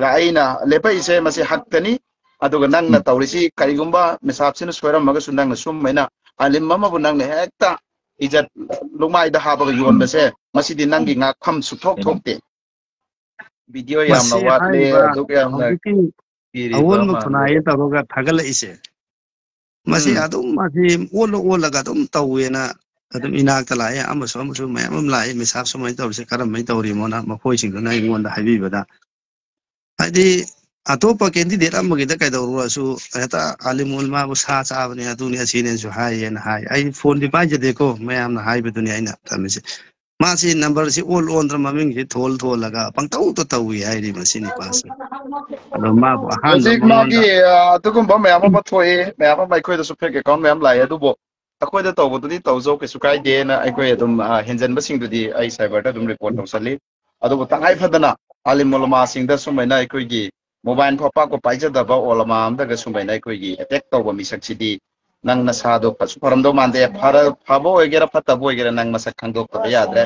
ꯑꯩꯅ ꯂꯦꯞꯄꯛꯏꯁꯦ ꯃꯁꯤ ꯍꯛꯇꯅꯤ꯫ ꯑꯗꯨꯒ ꯅꯪꯅ ꯇꯧꯔꯤꯁꯤ ꯀꯔꯤꯒꯨꯝꯕ ꯃꯤꯁꯥꯞꯁꯤꯅ ꯁꯣꯏꯔꯝꯃꯒꯁꯨ ꯅꯪꯅ ꯁꯨꯝ ꯍꯥꯏꯅ ꯑꯥꯂꯤꯝ ꯑꯃꯕꯨ ꯅꯪꯅ ꯍꯦꯛꯇ ꯏꯖꯠ ꯂꯨꯃꯥꯏꯗ ꯍꯥꯞꯄꯒ ꯌꯣꯟꯕꯁꯦ ꯃꯁꯤꯗꯤ ꯅꯪꯒꯤ ꯉꯥꯛꯐꯝ ꯁꯨꯛꯊꯣꯛ ꯊꯣꯛꯇꯦ꯫ ꯚꯤꯗꯤꯑꯣ ꯌꯥꯝꯅ ꯃꯁꯤ ꯋꯥꯠꯂꯦ, ꯍꯥꯏꯔꯤꯕ ꯑꯗꯨꯛ ꯌꯥꯝꯅ ꯍꯧꯖꯤꯛꯀꯤ ꯄꯤꯔꯤꯕ ꯑꯑꯣꯟꯕ ꯈꯨꯟꯅꯥꯏ ꯃꯥꯟꯕꯗꯣ꯫ ꯇꯧꯔꯒ ꯊꯥꯒꯠꯂꯛꯏꯁꯦ, ꯃꯁꯤ ꯎꯝ꯫ ꯑꯗꯨꯝ ꯃꯁꯤ ꯑꯣꯜꯂ ꯑꯣꯜꯂꯒ ꯑꯗꯨꯝ ꯇꯧꯋꯦꯅ ꯑꯗꯨꯝ ꯏꯅꯥꯛꯇ ꯂꯥꯛꯑꯦ, ꯑꯃꯁꯨ ꯑꯃꯁꯨ ꯃꯌꯥꯝ ꯑꯃ ꯂꯥꯛꯑꯦ, ꯃꯤꯁꯥꯞ ꯁꯨꯃꯥꯏꯅ ꯇꯧꯔꯤꯁꯦ ꯀꯔꯝꯃꯥꯏꯅ ꯇꯧꯔꯤꯃꯣꯅ ꯃꯈꯣꯏꯁꯤꯡꯗꯨꯅ ꯑꯩꯉꯣꯟꯗ ꯍꯥꯏꯕꯤꯕꯗ, ꯍꯥꯏꯗꯤ ꯑꯇꯣꯞꯄ ꯀꯦꯟꯗꯤꯗꯦꯠ ꯑꯃꯒꯤꯗ ꯀꯩꯗꯧꯔꯨꯔꯁꯨ ꯍꯦꯛꯇ ꯑꯥꯂꯤꯝ ꯎꯂꯃꯥꯕꯨ ꯁꯥ ꯆꯥꯕꯅꯦ, ꯑꯗꯨꯅꯤ ꯑꯁꯤꯅꯦꯁꯨ ꯍꯥꯏꯌꯦꯅ ꯍꯥꯏ꯫ ꯑꯩ ꯐꯣꯟꯗꯤ ꯄꯥꯏꯖꯗꯦꯀꯣ, ꯃꯌꯥꯝꯅ ꯍꯥꯏꯕꯗꯨꯅꯤ ꯑꯩꯅ ꯊꯝꯃꯤꯁꯦ꯫ ꯃꯥꯁꯤ ꯅꯝꯕꯔꯁꯤ ꯑꯣꯟ ꯑꯣꯟꯗ꯭ꯔ ꯃꯃꯤꯡꯁꯤ ꯊꯣꯜ ꯊꯣꯜꯂꯒ ꯄꯪꯇꯧꯗ ꯇꯧꯏ ꯍꯥꯏꯔꯤ ꯃꯁꯤ ꯅꯨꯄꯥꯁꯦ꯫ ꯑꯗꯣ ꯃꯥꯕꯨ ꯑꯍꯥꯟꯕ ꯍꯧꯖꯤꯛ ꯃꯥꯒꯤ, ꯃꯉꯣꯟꯗ ꯑ, ꯑꯗꯨꯒꯨꯝꯕ ꯃꯌꯥꯝ ꯑꯃ ꯊꯣꯛꯑꯦ, ꯃꯌꯥꯝ ꯑꯃ ꯑꯩꯈꯣꯏꯗꯁꯨ ꯐꯦꯛ ꯑꯦꯀꯥꯎꯟ ꯃꯌꯥꯝ ꯂꯥꯛꯑꯦ꯫ ꯑꯗꯨꯕꯨ ꯑꯩꯈꯣꯏꯗ ꯇꯧꯕꯗꯨꯗꯤ ꯇꯧꯖꯧ, ꯀꯩꯁꯨ ꯀꯥꯏꯗꯦꯅ ꯑꯩꯈꯣꯏ ꯑꯗꯨꯝ, ꯑ, ꯍꯦꯟꯖꯟꯕꯁꯤꯡꯗꯨꯗꯤ ꯑꯩ ꯁꯥꯏꯕꯔꯗ ꯑꯗꯨꯝ ꯔꯤꯄꯣꯔꯠ ꯇꯧꯁꯜꯂꯤ꯫ ꯑꯗꯨꯕꯨ ꯇꯉꯥꯏ ꯐꯗꯅ ꯑꯥꯂꯤꯝ ꯎꯂꯃꯥꯁꯤꯡꯗ ꯁꯨꯃꯥꯏꯅ ꯑꯩꯈꯣꯏꯒꯤ ꯃꯣꯕꯥꯏꯜ ꯐꯥꯎ ꯄꯥꯛꯄ ꯄꯥꯏꯖꯗꯕ ꯎꯂꯃꯥ ꯑꯃꯗꯒ ꯁꯨꯃꯥꯏꯅ ꯑꯩꯈꯣꯏꯒꯤ ꯑꯦꯇꯦꯛ ꯇꯧꯕ ꯃꯤꯁꯛꯁꯤꯗꯤ ꯅꯪ ꯅꯁꯥꯗꯣ ꯐꯁꯨ ꯐꯔꯝꯗꯧ ꯃꯥꯟꯗꯦ꯫ ꯐꯔ-, ꯐꯕ ꯑꯣꯏꯒꯦꯔꯥ ꯐꯠꯇꯕ ꯑꯣꯏꯒꯦꯔꯥ ꯅꯪ ꯃꯁꯛ ꯈꯪꯗꯣꯛꯇꯕ ꯌꯥꯗ꯭ꯔꯦ꯫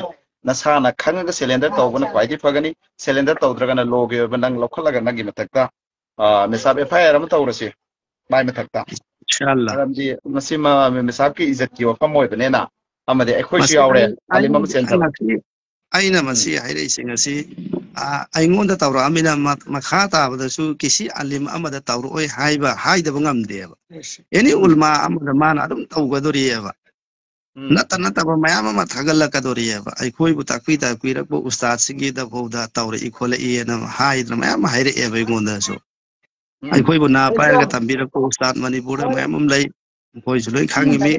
ꯅꯁꯥꯅ ꯈꯪꯉꯒ ꯁꯦꯂꯦꯟꯗꯔ ꯇꯧꯕꯅ ꯈ꯭ꯋꯥꯏꯗꯒꯤ ꯐꯒꯅꯤ꯫ ꯁꯦꯂꯦꯟꯗꯔ ꯇꯧꯗ꯭ꯔꯒꯅ ꯂꯣꯒꯤ ꯑꯣꯏꯕ ꯅꯪ ꯂꯧꯈꯠꯂꯒ ꯅꯪꯒꯤ ꯃꯊꯛꯇ, ꯑ, ꯃꯤꯁꯥꯞ ꯑꯦꯐ ꯑꯥꯏ ꯑꯥꯔ ꯑꯃ ꯇꯧꯔꯁꯤ ꯃꯥꯏ ꯃꯊꯛꯇ꯫ ꯏꯟꯁꯥ ꯑꯜꯂꯥ꯫ ꯃꯔꯝꯗꯤ ꯃꯁꯤꯃ ꯃꯤꯁꯥꯞꯀꯤ ꯏꯖꯠꯀꯤ ꯋꯥꯐꯝ ꯑꯣꯏꯕꯅꯤꯅ, ꯑꯃꯗꯤ ꯑꯩꯈꯣꯏꯁꯨ ꯃꯁꯤ ꯌꯥꯎꯔꯦ, ꯑꯩ, ꯑꯩ, ꯑꯥꯂꯤꯝ ꯑꯃ ꯆꯦꯟꯊꯕ꯫ ꯉꯁꯤ ꯑꯩꯅ ꯎꯝ꯫ ꯃꯁꯤ ꯍꯥꯏꯔꯛꯏꯁꯦ ꯉꯁꯤ, ꯑ, ꯑꯩꯉꯣꯟꯗ ꯇꯧꯔꯛꯑꯃꯤꯅ ꯃ-, ꯃꯈꯥ ꯇꯥꯕꯗꯁꯨ ꯀꯤꯁꯤ ꯑꯥꯂꯤꯝ ꯑꯃꯗ ꯇꯧꯔꯛꯑꯣꯏ ꯍꯥꯏꯕ, ꯍꯥꯏꯗꯕ ꯉꯝꯗꯦꯕ꯫ ꯑꯦꯅꯤ ꯎꯝ꯫ ꯎꯂꯃꯥ ꯑꯃꯗ ꯃꯥꯅ ꯑꯗꯨꯝ ꯇꯧꯒꯗꯣꯔꯤꯑꯕ꯫ ꯎꯝ꯫ ꯅꯠꯇ ꯅꯠꯇꯕ ꯃꯌꯥꯝ ꯑꯃ ꯊꯥꯒꯠꯂꯛꯀꯗꯣꯔꯤꯑꯕ꯫ ꯑꯩꯈꯣꯏꯕꯨ ꯇꯥꯛꯄꯤ ꯇꯥꯛꯄꯤꯔꯛꯄ ꯎꯁꯇꯥꯗꯁꯤꯡꯒꯤꯗꯐꯥꯎꯗ ꯇꯧꯔꯛꯏ ꯈꯣꯠꯂꯛꯏꯅ ꯍꯥꯏꯗꯅ ꯃꯌꯥꯝ ꯑꯃ ꯍꯥꯏꯔꯛꯑꯦꯕ ꯑꯩꯉꯣꯟꯗꯁꯨ꯫ ꯎꯝ꯫ ꯑꯩꯈꯣꯏꯕꯨ ꯅꯥ ꯄꯥꯏꯔꯒ ꯇꯝꯕꯤꯔꯛꯄ ꯎꯁꯇꯥꯗ ꯃꯅꯤꯄꯨꯔꯗ ꯃꯌꯥꯝ ꯑꯃ ꯂꯩ, ꯃꯈꯣꯏꯁꯨ ꯂꯣꯏ ꯈꯪꯉꯤꯃꯤ꯫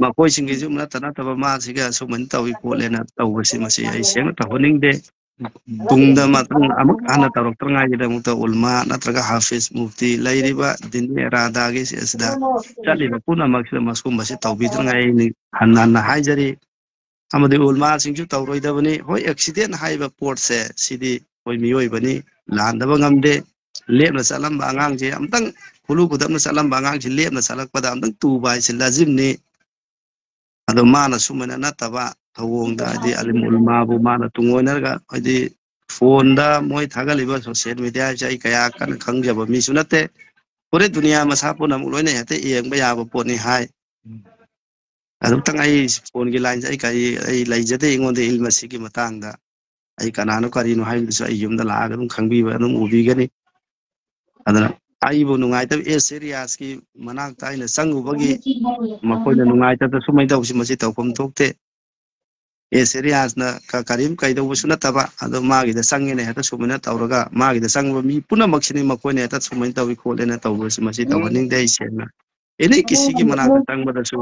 ꯃꯈꯣꯏꯁꯤꯡꯒꯤꯁꯨ ꯅꯠꯇ ꯅꯠꯇꯕ ꯃꯥꯁꯤꯒ ꯑꯁꯨꯃꯥꯏꯅ ꯇꯧꯏ ꯈꯣꯠꯂꯦꯅ ꯇꯧꯕꯁꯤ, ꯃꯁꯤ ꯑꯩ ꯁꯦꯡꯅ ꯇꯧꯍꯟꯅꯤꯡꯗꯦ꯫ ꯇꯨꯡꯗ ꯃꯊꯪ ꯑꯃꯨꯛ ꯍꯟꯅ ꯇꯧꯔꯛꯇꯅꯉꯥꯏꯒꯤꯗꯃꯛꯇ ꯎꯂꯃꯥ ꯅꯠꯇ꯭ꯔꯒ ꯍꯥꯐꯤꯖ ꯃꯨꯐꯇꯤ ꯂꯩꯔꯤꯕ ꯗꯤꯟ ꯑꯦꯔꯥꯗꯥꯒꯤ ꯑꯁꯤꯗ ꯆꯠꯂꯤꯕ ꯄꯨꯝꯅꯃꯛꯁꯤꯗ ꯃꯁꯤꯒꯨꯝꯕꯁꯤ ꯇꯧꯕꯤꯗꯅꯉꯥꯏ ꯑꯩ ꯍꯟꯅ ꯍꯟꯅ ꯍꯥꯏꯖꯔꯤ꯫ ꯑꯃꯗꯤ ꯎꯂꯃꯥꯁꯤꯡꯁꯨ ꯇꯧꯔꯣꯏꯗꯕꯅꯤ꯫ ꯍꯣꯏ, ꯑꯦꯛꯁꯤꯗꯦꯟ ꯍꯥꯏꯕ ꯄꯣꯠꯁꯦ ꯁꯤꯗꯤ ꯑꯩꯈꯣꯏ ꯃꯤꯑꯣꯏꯕꯅꯤ, ꯂꯥꯟꯗꯕ ꯉꯝꯗꯦ꯫ ꯂꯦꯞꯅ ꯆꯠꯂꯝꯕ ꯑꯉꯥꯡꯁꯦ ꯑꯝꯇꯪ, ꯈꯨꯂꯨ ꯈꯨꯗꯞꯅ ꯆꯠꯂꯝꯕ ꯑꯉꯥꯡꯁꯦ ꯂꯦꯞꯅ ꯆꯠꯂꯛꯄꯗ ꯑꯝꯇꯪ ꯇꯨꯕ ꯍꯥꯏꯁꯦ ꯂꯥꯖꯤꯝꯅꯤ꯫ ꯑꯗꯣ ꯃꯥꯅ ꯁꯨꯃꯥꯏꯅ ꯅꯠꯇꯕ ꯊꯧꯑꯣꯡꯗ, ꯍꯥꯏꯗꯤ ꯑꯂꯤꯝ ꯎꯂꯃꯥꯕꯨ ꯃꯥꯅ ꯇꯨꯡꯑꯣꯏꯅꯔꯒ, ꯍꯥꯏꯗꯤ ꯐꯣꯟꯗ ꯃꯣꯏ ꯊꯥꯒꯠꯂꯤꯕ ꯁꯣꯁꯤꯌꯦꯜ ꯃꯦꯗꯤꯌꯥꯁꯦ ꯑꯩ ꯀꯌꯥ ꯀꯟꯅ ꯈꯪꯖꯕ ꯃꯤꯁꯨ ꯅꯠꯇꯦ꯫ ꯍꯣꯔꯦꯟ ꯗꯨꯅꯤꯌꯥ ꯃꯁꯥ ꯄꯨꯝꯅꯃꯛ ꯂꯣꯏꯅ ꯍꯦꯛꯇ ꯌꯦꯡꯕ ꯌꯥꯕ ꯄꯣꯠꯅꯤ ꯍꯥꯏ꯫ ꯑꯗꯨꯝꯇꯪ ꯑꯩ ꯐꯣꯟꯒꯤ ꯂꯥꯏꯟꯁꯦ ꯑꯩ ꯀꯔꯤ, ꯑꯩ ꯂꯩꯖꯗꯦ ꯑꯩꯉꯣꯟꯗ ꯏꯜ ꯃꯁꯤꯒꯤ ꯃꯇꯥꯡꯗ꯫ ꯑꯩ ꯀꯅꯥꯅꯣ ꯀꯔꯤꯅꯣ ꯍꯥꯏꯕꯗꯨꯁꯨ ꯑꯩ ꯌꯨꯝꯗ ꯂꯥꯛꯑꯒ ꯑꯗꯨꯝ ꯈꯪꯕꯤꯕ, ꯑꯗꯨꯝ ꯎꯕꯤꯒꯅꯤ꯫ ꯑꯗꯨꯅ ꯑꯩꯕꯨ ꯅꯨꯡꯉꯥꯏꯇꯕ ꯑꯦꯁ ꯑꯦ ꯔꯤꯌꯥꯖꯀꯤ ꯃꯅꯥꯛꯇ ꯑꯩꯅ ꯆꯪꯉꯨꯕꯒꯤ ꯃꯈꯣꯏꯅ ꯅꯨꯡꯉꯥꯏꯇꯗꯅ ꯁꯨꯃꯥꯏꯅ ꯇꯧꯕꯁꯤ, ꯃꯁꯤ ꯇꯧꯐꯝ ꯊꯣꯛꯇꯦ꯫ ꯑꯦꯁ ꯑꯦ ꯔꯤꯌꯥꯖꯅ ꯀ-, ꯀꯔꯤꯝ ꯀꯩꯗꯧꯕꯁꯨ ꯅꯠꯇꯕ, ꯑꯗꯣ ꯃꯥꯒꯤꯗ ꯆꯪꯉꯦꯅ ꯍꯦꯛꯇ ꯁꯨꯃꯥꯏꯅ ꯇꯧꯔꯒ ꯃꯥꯒꯤꯗ ꯆꯪꯕ ꯃꯤ ꯄꯨꯝꯅꯃꯛꯁꯤꯅꯤ ꯃꯈꯣꯏꯅ ꯍꯦꯛꯇ ꯁꯨꯃꯥꯏꯅ ꯇꯧꯏ ꯈꯣꯠꯂꯦꯅ ꯇꯧꯕꯁꯤ, ꯃꯁꯤ ꯎꯝ꯫ ꯇꯧꯍꯟꯅꯤꯡꯗꯦ ꯑꯩ ꯁꯦꯡꯅ꯫ ꯑꯦꯅꯤ ꯀꯤꯁꯤꯒꯤ ꯃꯅꯥꯛꯇ ꯆꯪꯕꯗꯁꯨ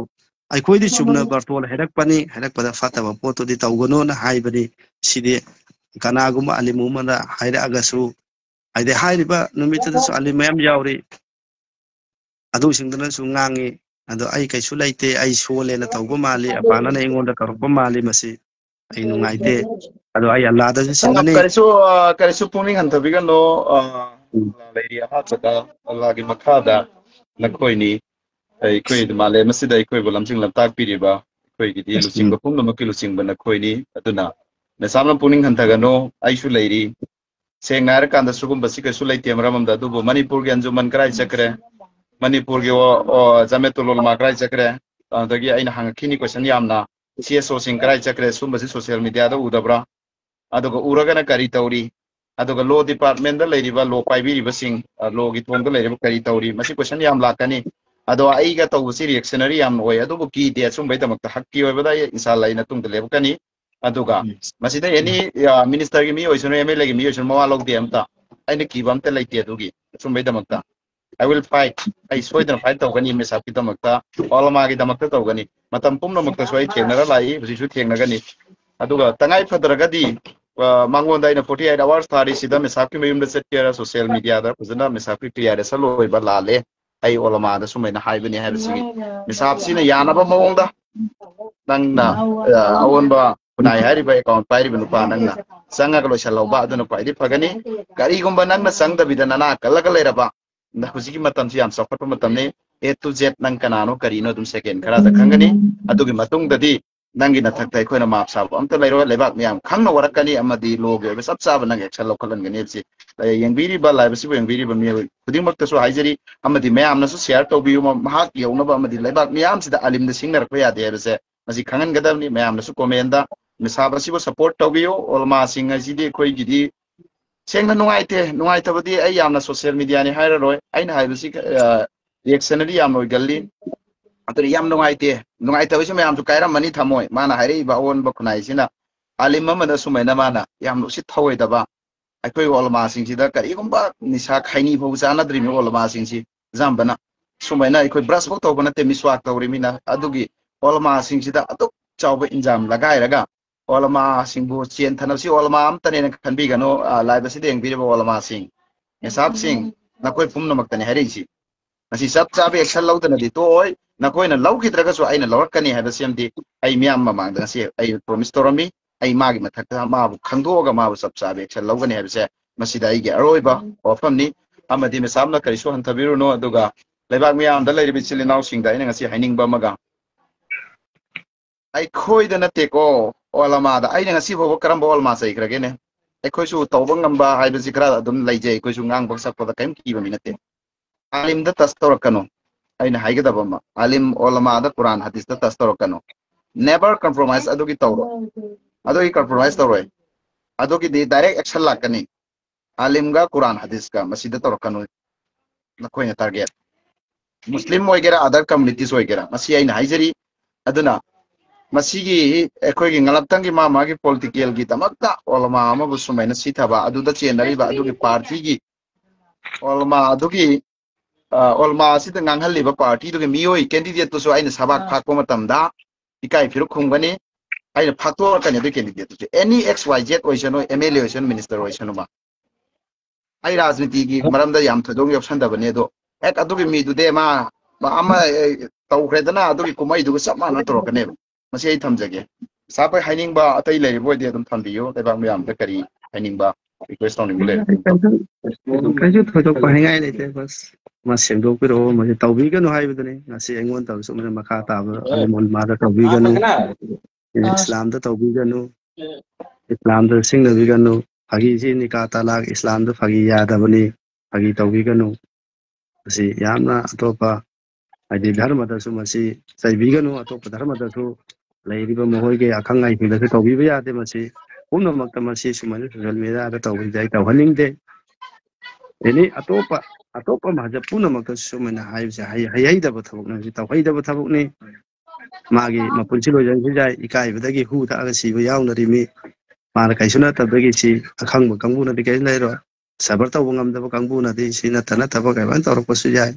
ꯑꯩꯈꯣꯏꯗꯤ ꯆꯨꯝꯅ ꯕꯥꯔꯇꯣꯟ ꯍꯥꯏꯔꯛꯄꯅꯤ, ꯍꯥꯏꯔꯛꯄꯗ ꯐꯠꯇꯕ ꯄꯣꯠꯇꯨꯗꯤ ꯇꯧꯒꯅꯣꯅ ꯍꯥꯏꯕꯅꯤ꯫ ꯁꯤꯗꯤ ꯀꯅꯥꯒꯨꯝꯕ ꯑꯂꯤꯝ ꯑꯃꯅ ꯍꯥꯏꯔꯛꯑꯒꯁꯨ, ꯍꯥꯏꯗꯤ ꯍꯥꯏꯔꯤꯕ ꯅꯨꯃꯤꯠꯇꯨꯗꯁꯨ ꯑꯂꯤꯝ ꯃꯌꯥꯝ ꯌꯥꯎꯔꯤ꯫ ꯑꯗꯨꯁꯤꯡꯗꯨꯅꯁꯨ ꯉꯥꯡꯉꯤ꯫ ꯑꯗꯣ ꯑꯩ ꯀꯩꯁꯨ ꯂꯩꯇꯦ, ꯑꯩ ꯁꯣꯜꯂꯦꯅ ꯇꯧꯕ ꯃꯥꯜꯂꯤ, ꯑꯄꯥꯅꯅ ꯑꯩꯉꯣꯟꯗ ꯇꯧꯔꯛꯄ ꯃꯥꯜꯂꯤ, ꯃꯁꯤ ꯑꯩ ꯅꯨꯡꯉꯥꯏꯇꯦ꯫ ꯑꯗꯣ ꯑꯩ ꯑꯜꯂꯥꯗꯁꯨ ꯑꯣ, ꯁꯤꯡꯒꯅꯤ꯫ ꯀꯔꯤꯁꯨ, ꯑ, ꯀꯔꯤꯁꯨ ꯄꯨꯛꯅꯤꯡ ꯍꯟꯊꯕꯤꯒꯅꯣ꯫ ꯑ, ꯎꯝ꯫ ꯑꯜꯂꯥ ꯂꯩꯔꯤ, ꯑꯍꯥꯟꯕꯗ ꯑꯜꯂꯥꯒꯤ ꯃꯈꯥꯗ ꯅꯈꯣꯏꯅꯤ, ꯑꯩꯈꯣꯏ ꯃꯥꯂꯦꯝ ꯑꯁꯤꯗ ꯑꯩꯈꯣꯏꯕꯨ ꯂꯝꯖꯤꯡ ꯂꯝꯇꯥꯛꯄꯤꯔꯤꯕ ꯑꯩꯈꯣꯏꯒꯤꯗꯤ ꯎꯝ꯫ ꯂꯨꯆꯤꯡꯕ ꯄꯨꯝꯅꯃꯛꯀꯤ ꯂꯨꯆꯤꯡꯕ ꯅꯈꯣꯏꯅꯤ꯫ ꯑꯗꯨꯅ ꯃꯦꯁꯥꯝꯅ ꯄꯨꯛꯅꯤꯡ ꯍꯟꯊꯒꯅꯨ, ꯑꯩꯁꯨ ꯂꯩꯔꯤ꯫ ꯁꯦꯡꯅ ꯍꯥꯏꯔꯀꯥꯟꯗ ꯁꯤꯒꯨꯝꯕꯁꯤ ꯀꯩꯁꯨ ꯂꯩꯇꯦ꯫ ꯃꯔꯝ ꯑꯃꯗ ꯑꯗꯨꯕꯨ ꯃꯅꯤꯄꯨꯔꯒꯤ ꯑꯟꯖꯨꯃꯟ ꯀꯗꯥꯏ ꯆꯠꯈ꯭ꯔꯦ? ꯃꯅꯤꯄꯨꯔꯒꯤ ꯑꯣ, ꯑꯣ, ꯖꯃꯦꯇꯨꯜ ꯎꯂꯃꯥ ꯀꯗꯥꯏ ꯆꯠꯈ꯭ꯔꯦ? ꯑꯗꯒꯤ ꯑꯩꯅ ꯍꯪꯉꯛꯈꯤꯅꯤ ꯀꯣꯏꯁꯟ ꯌꯥꯝꯅ, ꯁꯤ ꯑꯦꯁ ꯑꯣꯁꯤꯡ ꯀꯗꯥꯏ ꯆꯠꯈ꯭ꯔꯦ? ꯁꯤꯒꯨꯝꯕꯁꯤ ꯁꯣꯁꯤꯌꯦꯜ ꯃꯦꯗꯤꯌꯥꯗ ꯎꯗꯕ꯭ꯔꯥ? ꯑꯗꯨꯒ ꯎꯔꯒꯅ ꯀꯔꯤ ꯇꯧꯔꯤ? ꯑꯗꯨꯒ ꯂꯣ ꯗꯤꯄꯥꯔꯠꯃꯦꯟꯗ ꯂꯩꯔꯤꯕ, ꯂꯣ ꯄꯥꯏꯕꯤꯔꯤꯕꯁꯤꯡ, ꯑ, ꯂꯣꯒꯤ ꯊꯣꯡꯗ ꯂꯩꯔꯤꯕ ꯀꯔꯤ ꯇꯧꯔꯤ? ꯃꯁꯤ ꯀꯣꯏꯁꯟ ꯌꯥꯝ ꯂꯥꯛꯀꯅꯤ꯫ ꯑꯗꯣ ꯑꯩꯒ ꯇꯧꯕꯁꯤ reactionary ꯌꯥꯝꯅ ꯑꯣꯏ, ꯑꯗꯨꯕꯨ ꯀꯤꯗꯦ꯫ ꯑꯆꯨꯝꯕꯩꯗꯃꯛꯇ, ꯍꯛꯀꯤ ꯑꯣꯏꯕꯗ ꯑꯩ ꯏꯟꯁꯥꯜꯂꯥ ꯑꯩ ꯅꯇꯨꯡꯗ ꯂꯦꯞꯀꯅꯤ꯫ ꯑꯗꯨꯒ ꯎꯝ꯫ ꯃꯁꯤꯗ any, ꯑ, minister ꯒꯤ ꯃꯤ ꯑꯣꯏꯁꯅꯨ, M L A ꯒꯤ ꯃꯤ ꯑꯣꯏꯁꯅꯨ, ꯃꯋꯥ ꯂꯧꯗꯦ ꯑꯝꯇ꯫ ꯑꯩꯅ ꯀꯤꯕ ꯑꯝꯇ ꯂꯩꯇꯦ ꯑꯗꯨꯒꯤ, ꯑꯆꯨꯝꯕꯩꯗꯃꯛꯇ꯫ I will fight. ꯑꯩ ꯁꯣꯏꯗꯅ fight ꯇꯧꯒꯅꯤ, ꯃꯤꯁꯥꯞꯀꯤꯗꯃꯛꯇ, ꯑꯣꯂꯃꯥꯒꯤꯗꯃꯛꯇ ꯇꯧꯒꯅꯤ꯫ ꯃꯇꯝ ꯄꯨꯝꯅꯃꯛꯇꯁꯨ ꯑꯩ ꯊꯦꯡꯅꯔ ꯂꯥꯛꯏ, ꯍꯧꯖꯤꯛꯁꯨ ꯊꯦꯡꯅꯒꯅꯤ꯫ ꯑꯗꯨꯒ ꯇꯉꯥꯏ ꯐꯗ꯭ꯔꯒꯗꯤ, ꯑ, ꯃꯉꯣꯟꯗ ꯑꯩꯅ forty eight hours ꯊꯥꯔꯤꯁꯤꯗ ꯃꯤꯁꯥꯞꯀꯤ ꯃꯌꯨꯝꯗ ꯆꯠꯀꯦꯔꯥ, social media ꯗ ꯐꯖꯅ ꯃꯤꯁꯥꯞꯀꯤ clearance ꯂꯣꯏꯕ ꯂꯥꯜꯂꯦ꯫ ꯑꯩ ꯑꯣꯂꯃꯥꯗ ꯁꯨꯃꯥꯏꯅ ꯍꯥꯏꯕꯅꯤ ꯍꯥꯏꯕꯁꯤꯒꯤ ꯃꯤꯁꯥꯞꯁꯤꯅ ꯌꯥꯅꯕ ꯃꯑꯣꯡꯗ ꯅꯪꯅ, ꯑ, ꯑꯑꯣꯟꯕ ꯈꯨꯟꯅꯥꯏ ꯍꯥꯏꯔꯤꯕ account ꯄꯥꯏꯔꯤꯕ ꯅꯨꯄꯥ ꯅꯪꯅ ꯆꯪꯉꯒ ꯂꯣꯏꯁꯤꯜꯍꯧꯕ ꯑꯗꯨꯅ ꯈ꯭ꯋꯥꯏꯗꯒꯤ ꯐꯒꯅꯤ꯫ ꯀꯔꯤꯒꯨꯝꯕ ꯅꯪꯅ ꯆꯪꯗꯕꯤꯗ ꯅꯅꯥ ꯀꯜꯂꯒ ꯂꯩꯔꯕ, ꯅ-, ꯍꯧꯖꯤꯛꯀꯤ ꯃꯇꯝꯁꯤ ꯌꯥꯝ ꯆꯥꯎꯈꯠꯄ ꯃꯇꯝꯅꯤ꯫ A to Z ꯅꯪ ꯀꯅꯥꯅꯣ ꯀꯔꯤꯅꯣ ꯑꯗꯨꯝ second ꯈꯔꯗ ꯈꯪꯒꯅꯤ꯫ ꯑꯗꯨꯒꯤ ꯃꯇꯨꯡꯗꯗꯤ ꯅꯪꯒꯤ ꯅꯊꯛꯇ ꯑꯩꯈꯣꯏꯅ ꯃꯥꯞ ꯁꯥꯕ ꯑꯝꯇ ꯂꯩꯔꯣꯏ꯫ ꯂꯩꯕꯥꯛ ꯃꯤꯌꯥꯝ ꯈꯪꯅ ꯋꯥꯔꯛꯀꯅꯤ ꯑꯃꯗꯤ law ꯒꯤ ꯑꯣꯏꯕ ꯆꯞ ꯆꯥꯕ ꯅꯪ action ꯂꯧꯈꯠꯍꯟꯒꯅꯤ ꯍꯥꯏꯕꯁꯤ, ꯑ, ꯌꯦꯡꯕꯤꯔꯤꯕ, live ꯑꯁꯤꯕꯨ ꯌꯦꯡꯕꯤꯔꯤꯕ ꯃꯤꯑꯣꯏ ꯈꯨꯗꯤꯡꯃꯛꯇꯁꯨ ꯍꯥꯏꯖꯔꯤ꯫ ꯑꯃꯗꯤ ꯃꯌꯥꯝꯅꯁꯨ share ꯇꯧꯕꯤꯌꯨ, ꯃ-, ꯃꯍꯥꯛ ꯌꯧꯅꯕ ꯑꯃꯗꯤ ꯂꯩꯕꯥꯛ ꯃꯤꯌꯥꯝꯁꯤꯗ ꯑꯂꯤꯝꯗ ꯁꯤꯡꯅꯔꯛꯄ ꯌꯥꯗꯦ ꯍꯥꯏꯕꯁꯦ ꯃꯁꯤ ꯈꯪꯍꯟꯒꯗꯕꯅꯤ꯫ ꯃꯌꯥꯝꯅꯁꯨ comment ꯗ ꯃꯤꯁꯥꯞ ꯑꯁꯤꯕꯨ support ꯇꯧꯕꯤꯌꯨ꯫ ꯑꯣꯂꯃꯥꯁꯤꯡ ꯍꯥꯏꯁꯤꯗꯤ ꯑꯩꯈꯣꯏꯒꯤꯗꯤ ꯁꯦꯡꯅ ꯅꯨꯡꯉꯥꯏꯇꯦ꯫ ꯅꯨꯡꯉꯥꯏꯇꯕꯗꯤ ꯑꯩ ꯌꯥꯝꯅ social media ꯅꯤ ꯍꯥꯏꯔꯔꯣꯏ꯫ ꯑꯩꯅ ꯍꯥꯏꯕꯁꯤ, ꯑ, reactionary ꯌꯥꯝꯅ ꯑꯣꯏꯒꯜꯂꯤ꯫ ꯑꯗꯨꯅ ꯌꯥꯝ ꯅꯨꯡꯉꯥꯏꯇꯦ꯫ ꯅꯨꯡꯉꯥꯏꯇꯕꯁꯨ ꯃꯌꯥꯝꯁꯨ ꯀꯥꯏꯔꯝꯃꯅꯤ ꯊꯃꯣꯏ꯫ ꯃꯥꯅ ꯍꯥꯏꯔꯛꯏꯕ ꯑꯑꯣꯟꯕ ꯈꯨꯟꯅꯥꯏꯁꯤꯅ ꯑꯥꯂꯤꯝ ꯑꯃꯗ ꯁꯨꯃꯥꯏꯅ ꯃꯥꯅ ꯌꯥꯝ ꯎꯁꯤꯠ ꯊꯧꯑꯣꯏꯗꯕ, ꯑꯩꯈꯣꯏ ꯑꯣꯂꯃꯥꯁꯤꯡꯁꯤꯗ ꯀꯔꯤꯒꯨꯝꯕ ꯅꯤꯁꯥ ꯈꯩꯅꯤ ꯐꯥꯎꯕ ꯆꯥꯅꯗ꯭ꯔꯤꯕ ꯑꯣꯂꯃꯥꯁꯤꯡꯁꯤ ꯑꯌꯥꯝꯕꯅ ꯁꯨꯃꯥꯏꯅ ꯑꯩꯈꯣꯏ brush ꯐꯥꯎ ꯇꯧꯕ ꯅꯠꯇꯦ, ꯃꯤꯁꯋꯥꯛ ꯇꯧꯔꯤꯃꯤꯅ꯫ ꯑꯗꯨꯒꯤ ꯑꯣꯂꯃꯥꯁꯤꯡꯁꯤꯗ ꯑꯗꯨꯛ ꯆꯥꯎꯕ ꯏꯟꯖꯥꯝ ꯂꯒꯥꯏꯔꯒ ꯑꯣꯂꯃꯥꯁꯤꯡꯕꯨ ꯆꯦꯟꯊꯅꯕꯁꯤ ꯑꯣꯂꯃꯥ ꯑꯃꯠꯇꯅꯦꯅ ꯈꯟꯕꯤꯒꯅꯨ꯫ ꯑ, live ꯑꯁꯤꯗ ꯌꯦꯡꯕꯤꯔꯤꯕ ꯑꯣꯂꯃꯥꯁꯤꯡ, ꯃꯤꯁꯥꯞꯁꯤꯡ, ꯅꯈꯣꯏ ꯄꯨꯝꯅꯃꯛꯇꯅꯤ ꯍꯥꯏꯔꯛꯏꯁꯤ꯫ ꯉꯁꯤ ꯆꯞ ꯆꯥꯕ action ꯂꯧꯗꯅꯗꯤ ꯇꯣꯛꯑꯣꯏ꯫ ꯅꯈꯣꯏꯅ ꯂꯧꯈꯤꯗ꯭ꯔꯒꯁꯨ ꯑꯩꯅ ꯂꯧꯔꯛꯀꯅꯤ ꯍꯥꯏꯕꯁꯤꯃꯗꯤ ꯑꯩ ꯃꯤꯌꯥꯝ ꯃꯃꯥꯡꯗ ꯉꯁꯤ ꯑꯩ promise ꯇꯧꯔꯝꯃꯤ꯫ ꯑꯩ ꯃꯥꯒꯤ ꯃꯊꯛꯇ ꯃꯥꯕꯨ ꯈꯪꯗꯣꯛꯑꯒ ꯃꯥꯕꯨ ꯆꯞ ꯆꯥꯕ action ꯂꯧꯒꯅꯤ ꯍꯥꯏꯕꯁꯦ ꯃꯁꯤꯗ ꯑꯩꯒꯤ ꯑꯔꯣꯏꯕ ꯋꯥꯐꯝꯅꯤ꯫ ꯑꯃꯗꯤ ꯃꯤꯁꯥꯞꯅ ꯀꯔꯤꯁꯨ ꯍꯟꯊꯕꯤꯔꯨꯅꯨ꯫ ꯑꯗꯨꯒ ꯂꯩꯕꯥꯛ ꯃꯤꯌꯥꯝꯗ ꯂꯩꯔꯤꯕ ꯏꯆꯤꯜ ꯏꯅꯥꯎꯁꯤꯡꯗ ꯑꯩꯅ ꯉꯁꯤ ꯍꯥꯏꯅꯤꯡꯕ ꯑꯃꯒ, ꯑꯩꯈꯣꯏꯗ ꯅꯠꯇꯦꯀꯣ, ꯑꯣꯂꯃꯥꯗ꯫ ꯑꯩꯅ ꯉꯁꯤ ꯐꯥꯎꯕ ꯀꯔꯝꯕ ꯑꯣꯂꯃꯥ ꯆꯩꯈ꯭ꯔꯒꯦꯅꯦ? ꯑꯩꯈꯣꯏꯁꯨ ꯇꯧꯕ ꯉꯝꯕ ꯍꯥꯏꯕꯁꯤ ꯈꯔ ꯑꯗꯨꯝ ꯂꯩꯖꯩ꯫ ꯑꯩꯈꯣꯏꯁꯨ ꯉꯥꯡꯕ ꯁꯛꯄꯗ ꯀꯔꯤꯝ ꯀꯤꯕ ꯃꯤ ꯅꯠꯇꯦ꯫ ꯑꯥꯂꯤꯝꯗ touch ꯇꯧꯔꯛꯀꯅꯨ꯫ ꯑꯩꯅ ꯍꯥꯏꯒꯗꯕ ꯑꯃ, ꯑꯥꯂꯤꯝ ꯑꯣꯂꯃꯥꯗ, ꯀꯨꯔꯥꯟ ꯍꯗꯤꯁꯇ touch ꯇꯧꯔꯛꯀꯅꯨ꯫ Never compromise ꯑꯗꯨꯒꯤ ꯇꯧꯔꯣꯏ꯫ ꯑꯗꯨꯒꯤ compromise ꯇꯧꯔꯣꯏ꯫ ꯑꯗꯨꯒꯤꯗꯤ direct action ꯂꯥꯛꯀꯅꯤ꯫ ꯑꯥꯂꯤꯝꯒ ꯀꯨꯔꯥꯟ ꯍꯗꯤꯁꯀ ꯃꯁꯤꯗ ꯇꯧꯔꯛꯀꯅꯨ꯫ ꯅꯈꯣꯏꯅ target꯫ Muslim ꯑꯣꯏꯒꯦꯔꯥ, other communities ꯑꯣꯏꯒꯦꯔꯥ, ꯃꯁꯤ ꯑꯩꯅ ꯍꯥꯏꯖꯔꯤ꯫ ꯑꯗꯨꯅ ꯃꯁꯤꯒꯤ ꯑꯩꯈꯣꯏꯒꯤ ꯉꯂꯛꯇꯪꯒꯤ ꯃꯥ ꯃꯥꯒꯤ political ꯒꯤꯗꯃꯛꯇ ꯑꯣꯂꯃꯥ ꯑꯃꯕꯨ ꯁꯨꯃꯥꯏꯅ ꯁꯤꯊꯕ, ꯑꯗꯨꯗ ꯆꯦꯟꯅꯔꯤꯕ ꯑꯗꯨꯒꯤ party ꯒꯤ ꯑꯣꯜꯃꯥ ꯑꯗꯨꯒꯤ, ꯑ, ꯑꯣꯜꯃꯥ ꯑꯁꯤꯗ ꯉꯥꯡꯍꯜꯂꯤꯕ party ꯗꯨꯒꯤ ꯃꯤꯑꯣꯏ candidate ꯇꯨꯁꯨ ꯑꯩꯅ ꯁꯕꯥꯛ ꯐꯥꯛꯄ ꯃꯇꯝꯗ ꯏꯀꯥꯏ ꯐꯤꯔꯨꯛ ꯈꯨꯝꯒꯅꯤ꯫ ꯑꯩꯅ ꯐꯥꯛꯇꯣꯔꯛꯀꯅꯤ ꯑꯗꯨꯒꯤ candidate ꯇꯨꯁꯨ꯫ Any X Y Z ꯑꯣꯏꯁꯅꯨ, M L A ꯑꯣꯏꯁꯅꯨ, minister ꯑꯣꯏꯁꯅꯨ ꯃꯥ꯫ ꯑꯩ ꯔꯥꯖꯅꯤꯇꯤꯒꯤ ꯃꯔꯝꯗ ꯌꯥꯝ ꯊꯣꯏꯗꯣꯛ ꯌꯥꯎꯁꯟꯗꯕꯅꯦ ꯑꯗꯣ, ꯍꯦꯛ ꯑꯗꯨꯒꯤ ꯃꯤꯗꯨꯗꯤ ꯃꯥ, ꯃꯥ ꯑꯃ, ꯑꯦ, ꯇꯧꯈ꯭ꯔꯦꯗꯅ ꯑꯗꯨꯒꯤ ꯀꯨꯝꯍꯩꯗꯨꯒ ꯆꯞ ꯃꯥꯟꯅ ꯇꯧꯔꯛꯀꯅꯦꯕ꯫ ꯃꯁꯤ ꯑꯩ ꯊꯝꯖꯒꯦ꯫ ꯁꯥꯔ ꯍꯣꯏ ꯍꯥꯏꯅꯤꯡꯕ ꯑꯇꯩ ꯂꯩꯔꯤꯕ ꯑꯣꯏꯗꯤ ꯑꯗꯨꯝ ꯊꯝꯕꯤꯌꯨ꯫ ꯂꯩꯕꯥꯛ ꯃꯌꯥꯝꯗ ꯀꯔꯤ ꯍꯥꯏꯅꯤꯡꯕ, request ꯇꯧꯅꯤꯡꯕ ꯂꯩꯔꯦ? ꯀꯩꯁꯨ ꯊꯣꯏꯗꯣꯛꯄ ꯍꯥꯏꯅꯤꯡꯉꯥꯏ ꯂꯩꯇꯦ꯫ ꯕꯁ ꯃꯥ ꯁꯦꯡꯗꯣꯛꯄꯤꯔꯛꯑꯣ, ꯃꯁꯤ ꯇꯧꯕꯤꯒꯅꯨ ꯍꯥꯏꯕꯗꯨꯅꯤ꯫ ꯉꯁꯤ ꯑꯩꯉꯣꯟꯗ ꯇꯧꯔꯁꯨ ꯃꯁꯤ ꯃꯈꯥ ꯇꯥꯕ ꯑꯥꯂꯤꯝ ꯎꯂꯃꯥꯗ ꯇꯧꯕꯤꯒꯅꯨ, ꯏꯁꯂꯥꯝꯗ ꯇꯧꯕꯤꯒꯅꯨ, ꯏꯁꯂꯥꯝꯗ ꯁꯤꯡꯅꯕꯤꯒꯅꯨ꯫ ꯐꯥꯒꯤꯁꯤ ꯅꯤꯀꯥ ꯇꯂꯥꯛ ꯏꯁꯂꯥꯝꯗ ꯐꯥꯒꯤ ꯌꯥꯗꯕꯅꯤ, ꯐꯥꯒꯤ ꯇꯧꯕꯤꯒꯅꯨ꯫ ꯃꯁꯤ ꯌꯥꯝꯅ ꯑꯇꯣꯞꯄ ꯍꯥꯏꯗꯤ ꯙꯔꯃꯗꯁꯨ ꯃꯁꯤ ꯆꯩꯕꯤꯒꯅꯨ, ꯑꯇꯣꯞꯄ ꯙꯔꯃꯗꯁꯨ ꯂꯩꯔꯤꯕ ꯃꯈꯣꯏꯒꯤ ꯑꯈꯪ ꯑꯍꯩꯁꯤꯡꯗꯁꯨ ꯇꯧꯕꯤꯕ ꯌꯥꯗꯦ꯫ ꯃꯁꯤ ꯄꯨꯝꯅꯃꯛꯇ ꯃꯁꯤ ꯁꯨꯃꯥꯏꯅ social media ꯗ ꯇꯧꯕꯁꯤꯗꯤ ꯑꯩ ꯇꯧꯍꯟꯅꯤꯡꯗꯦ꯫ ꯑꯦꯅꯤ ꯑꯇꯣꯞꯄ ꯑꯇꯣꯞꯄ ꯃꯍꯖꯕ ꯄꯨꯝꯅꯃꯛꯇꯁꯨ ꯁꯨꯃꯥꯏꯅ ꯍꯥꯏꯕꯁꯦ ꯍꯩ- ꯍꯩꯍꯩꯗꯕ ꯊꯕꯛꯅꯤ, ꯃꯁꯤ ꯇꯧꯍꯩꯗꯕ ꯊꯕꯛꯅꯤ꯫ ꯃꯥꯒꯤ ꯃꯄꯨꯟꯁꯤ ꯂꯣꯏꯁꯤꯟꯈꯤ ꯌꯥꯏ, ꯏꯀꯥꯏꯕꯗꯒꯤ ꯍꯨ ꯊꯛꯑꯒ ꯁꯤꯕ ꯌꯥꯎꯅꯔꯤꯃꯤ꯫ ꯃꯥꯅ ꯀꯩꯁꯨ ꯅꯠꯇꯕꯗꯒꯤ ꯁꯤ ꯑꯈꯪꯕ ꯀꯥꯡꯕꯨꯅꯗꯤ ꯀꯩꯁꯨ ꯂꯩꯔꯣꯏ꯫ ꯁꯕꯔ ꯇꯧꯕ ꯉꯝꯗꯕ ꯀꯥꯡꯕꯨꯅꯗꯤ ꯁꯤ ꯅꯠꯇ ꯅꯠꯇꯕ ꯀꯩꯃꯥꯏꯅ ꯇꯧꯔꯛꯄꯁꯨ ꯌꯥꯏ꯫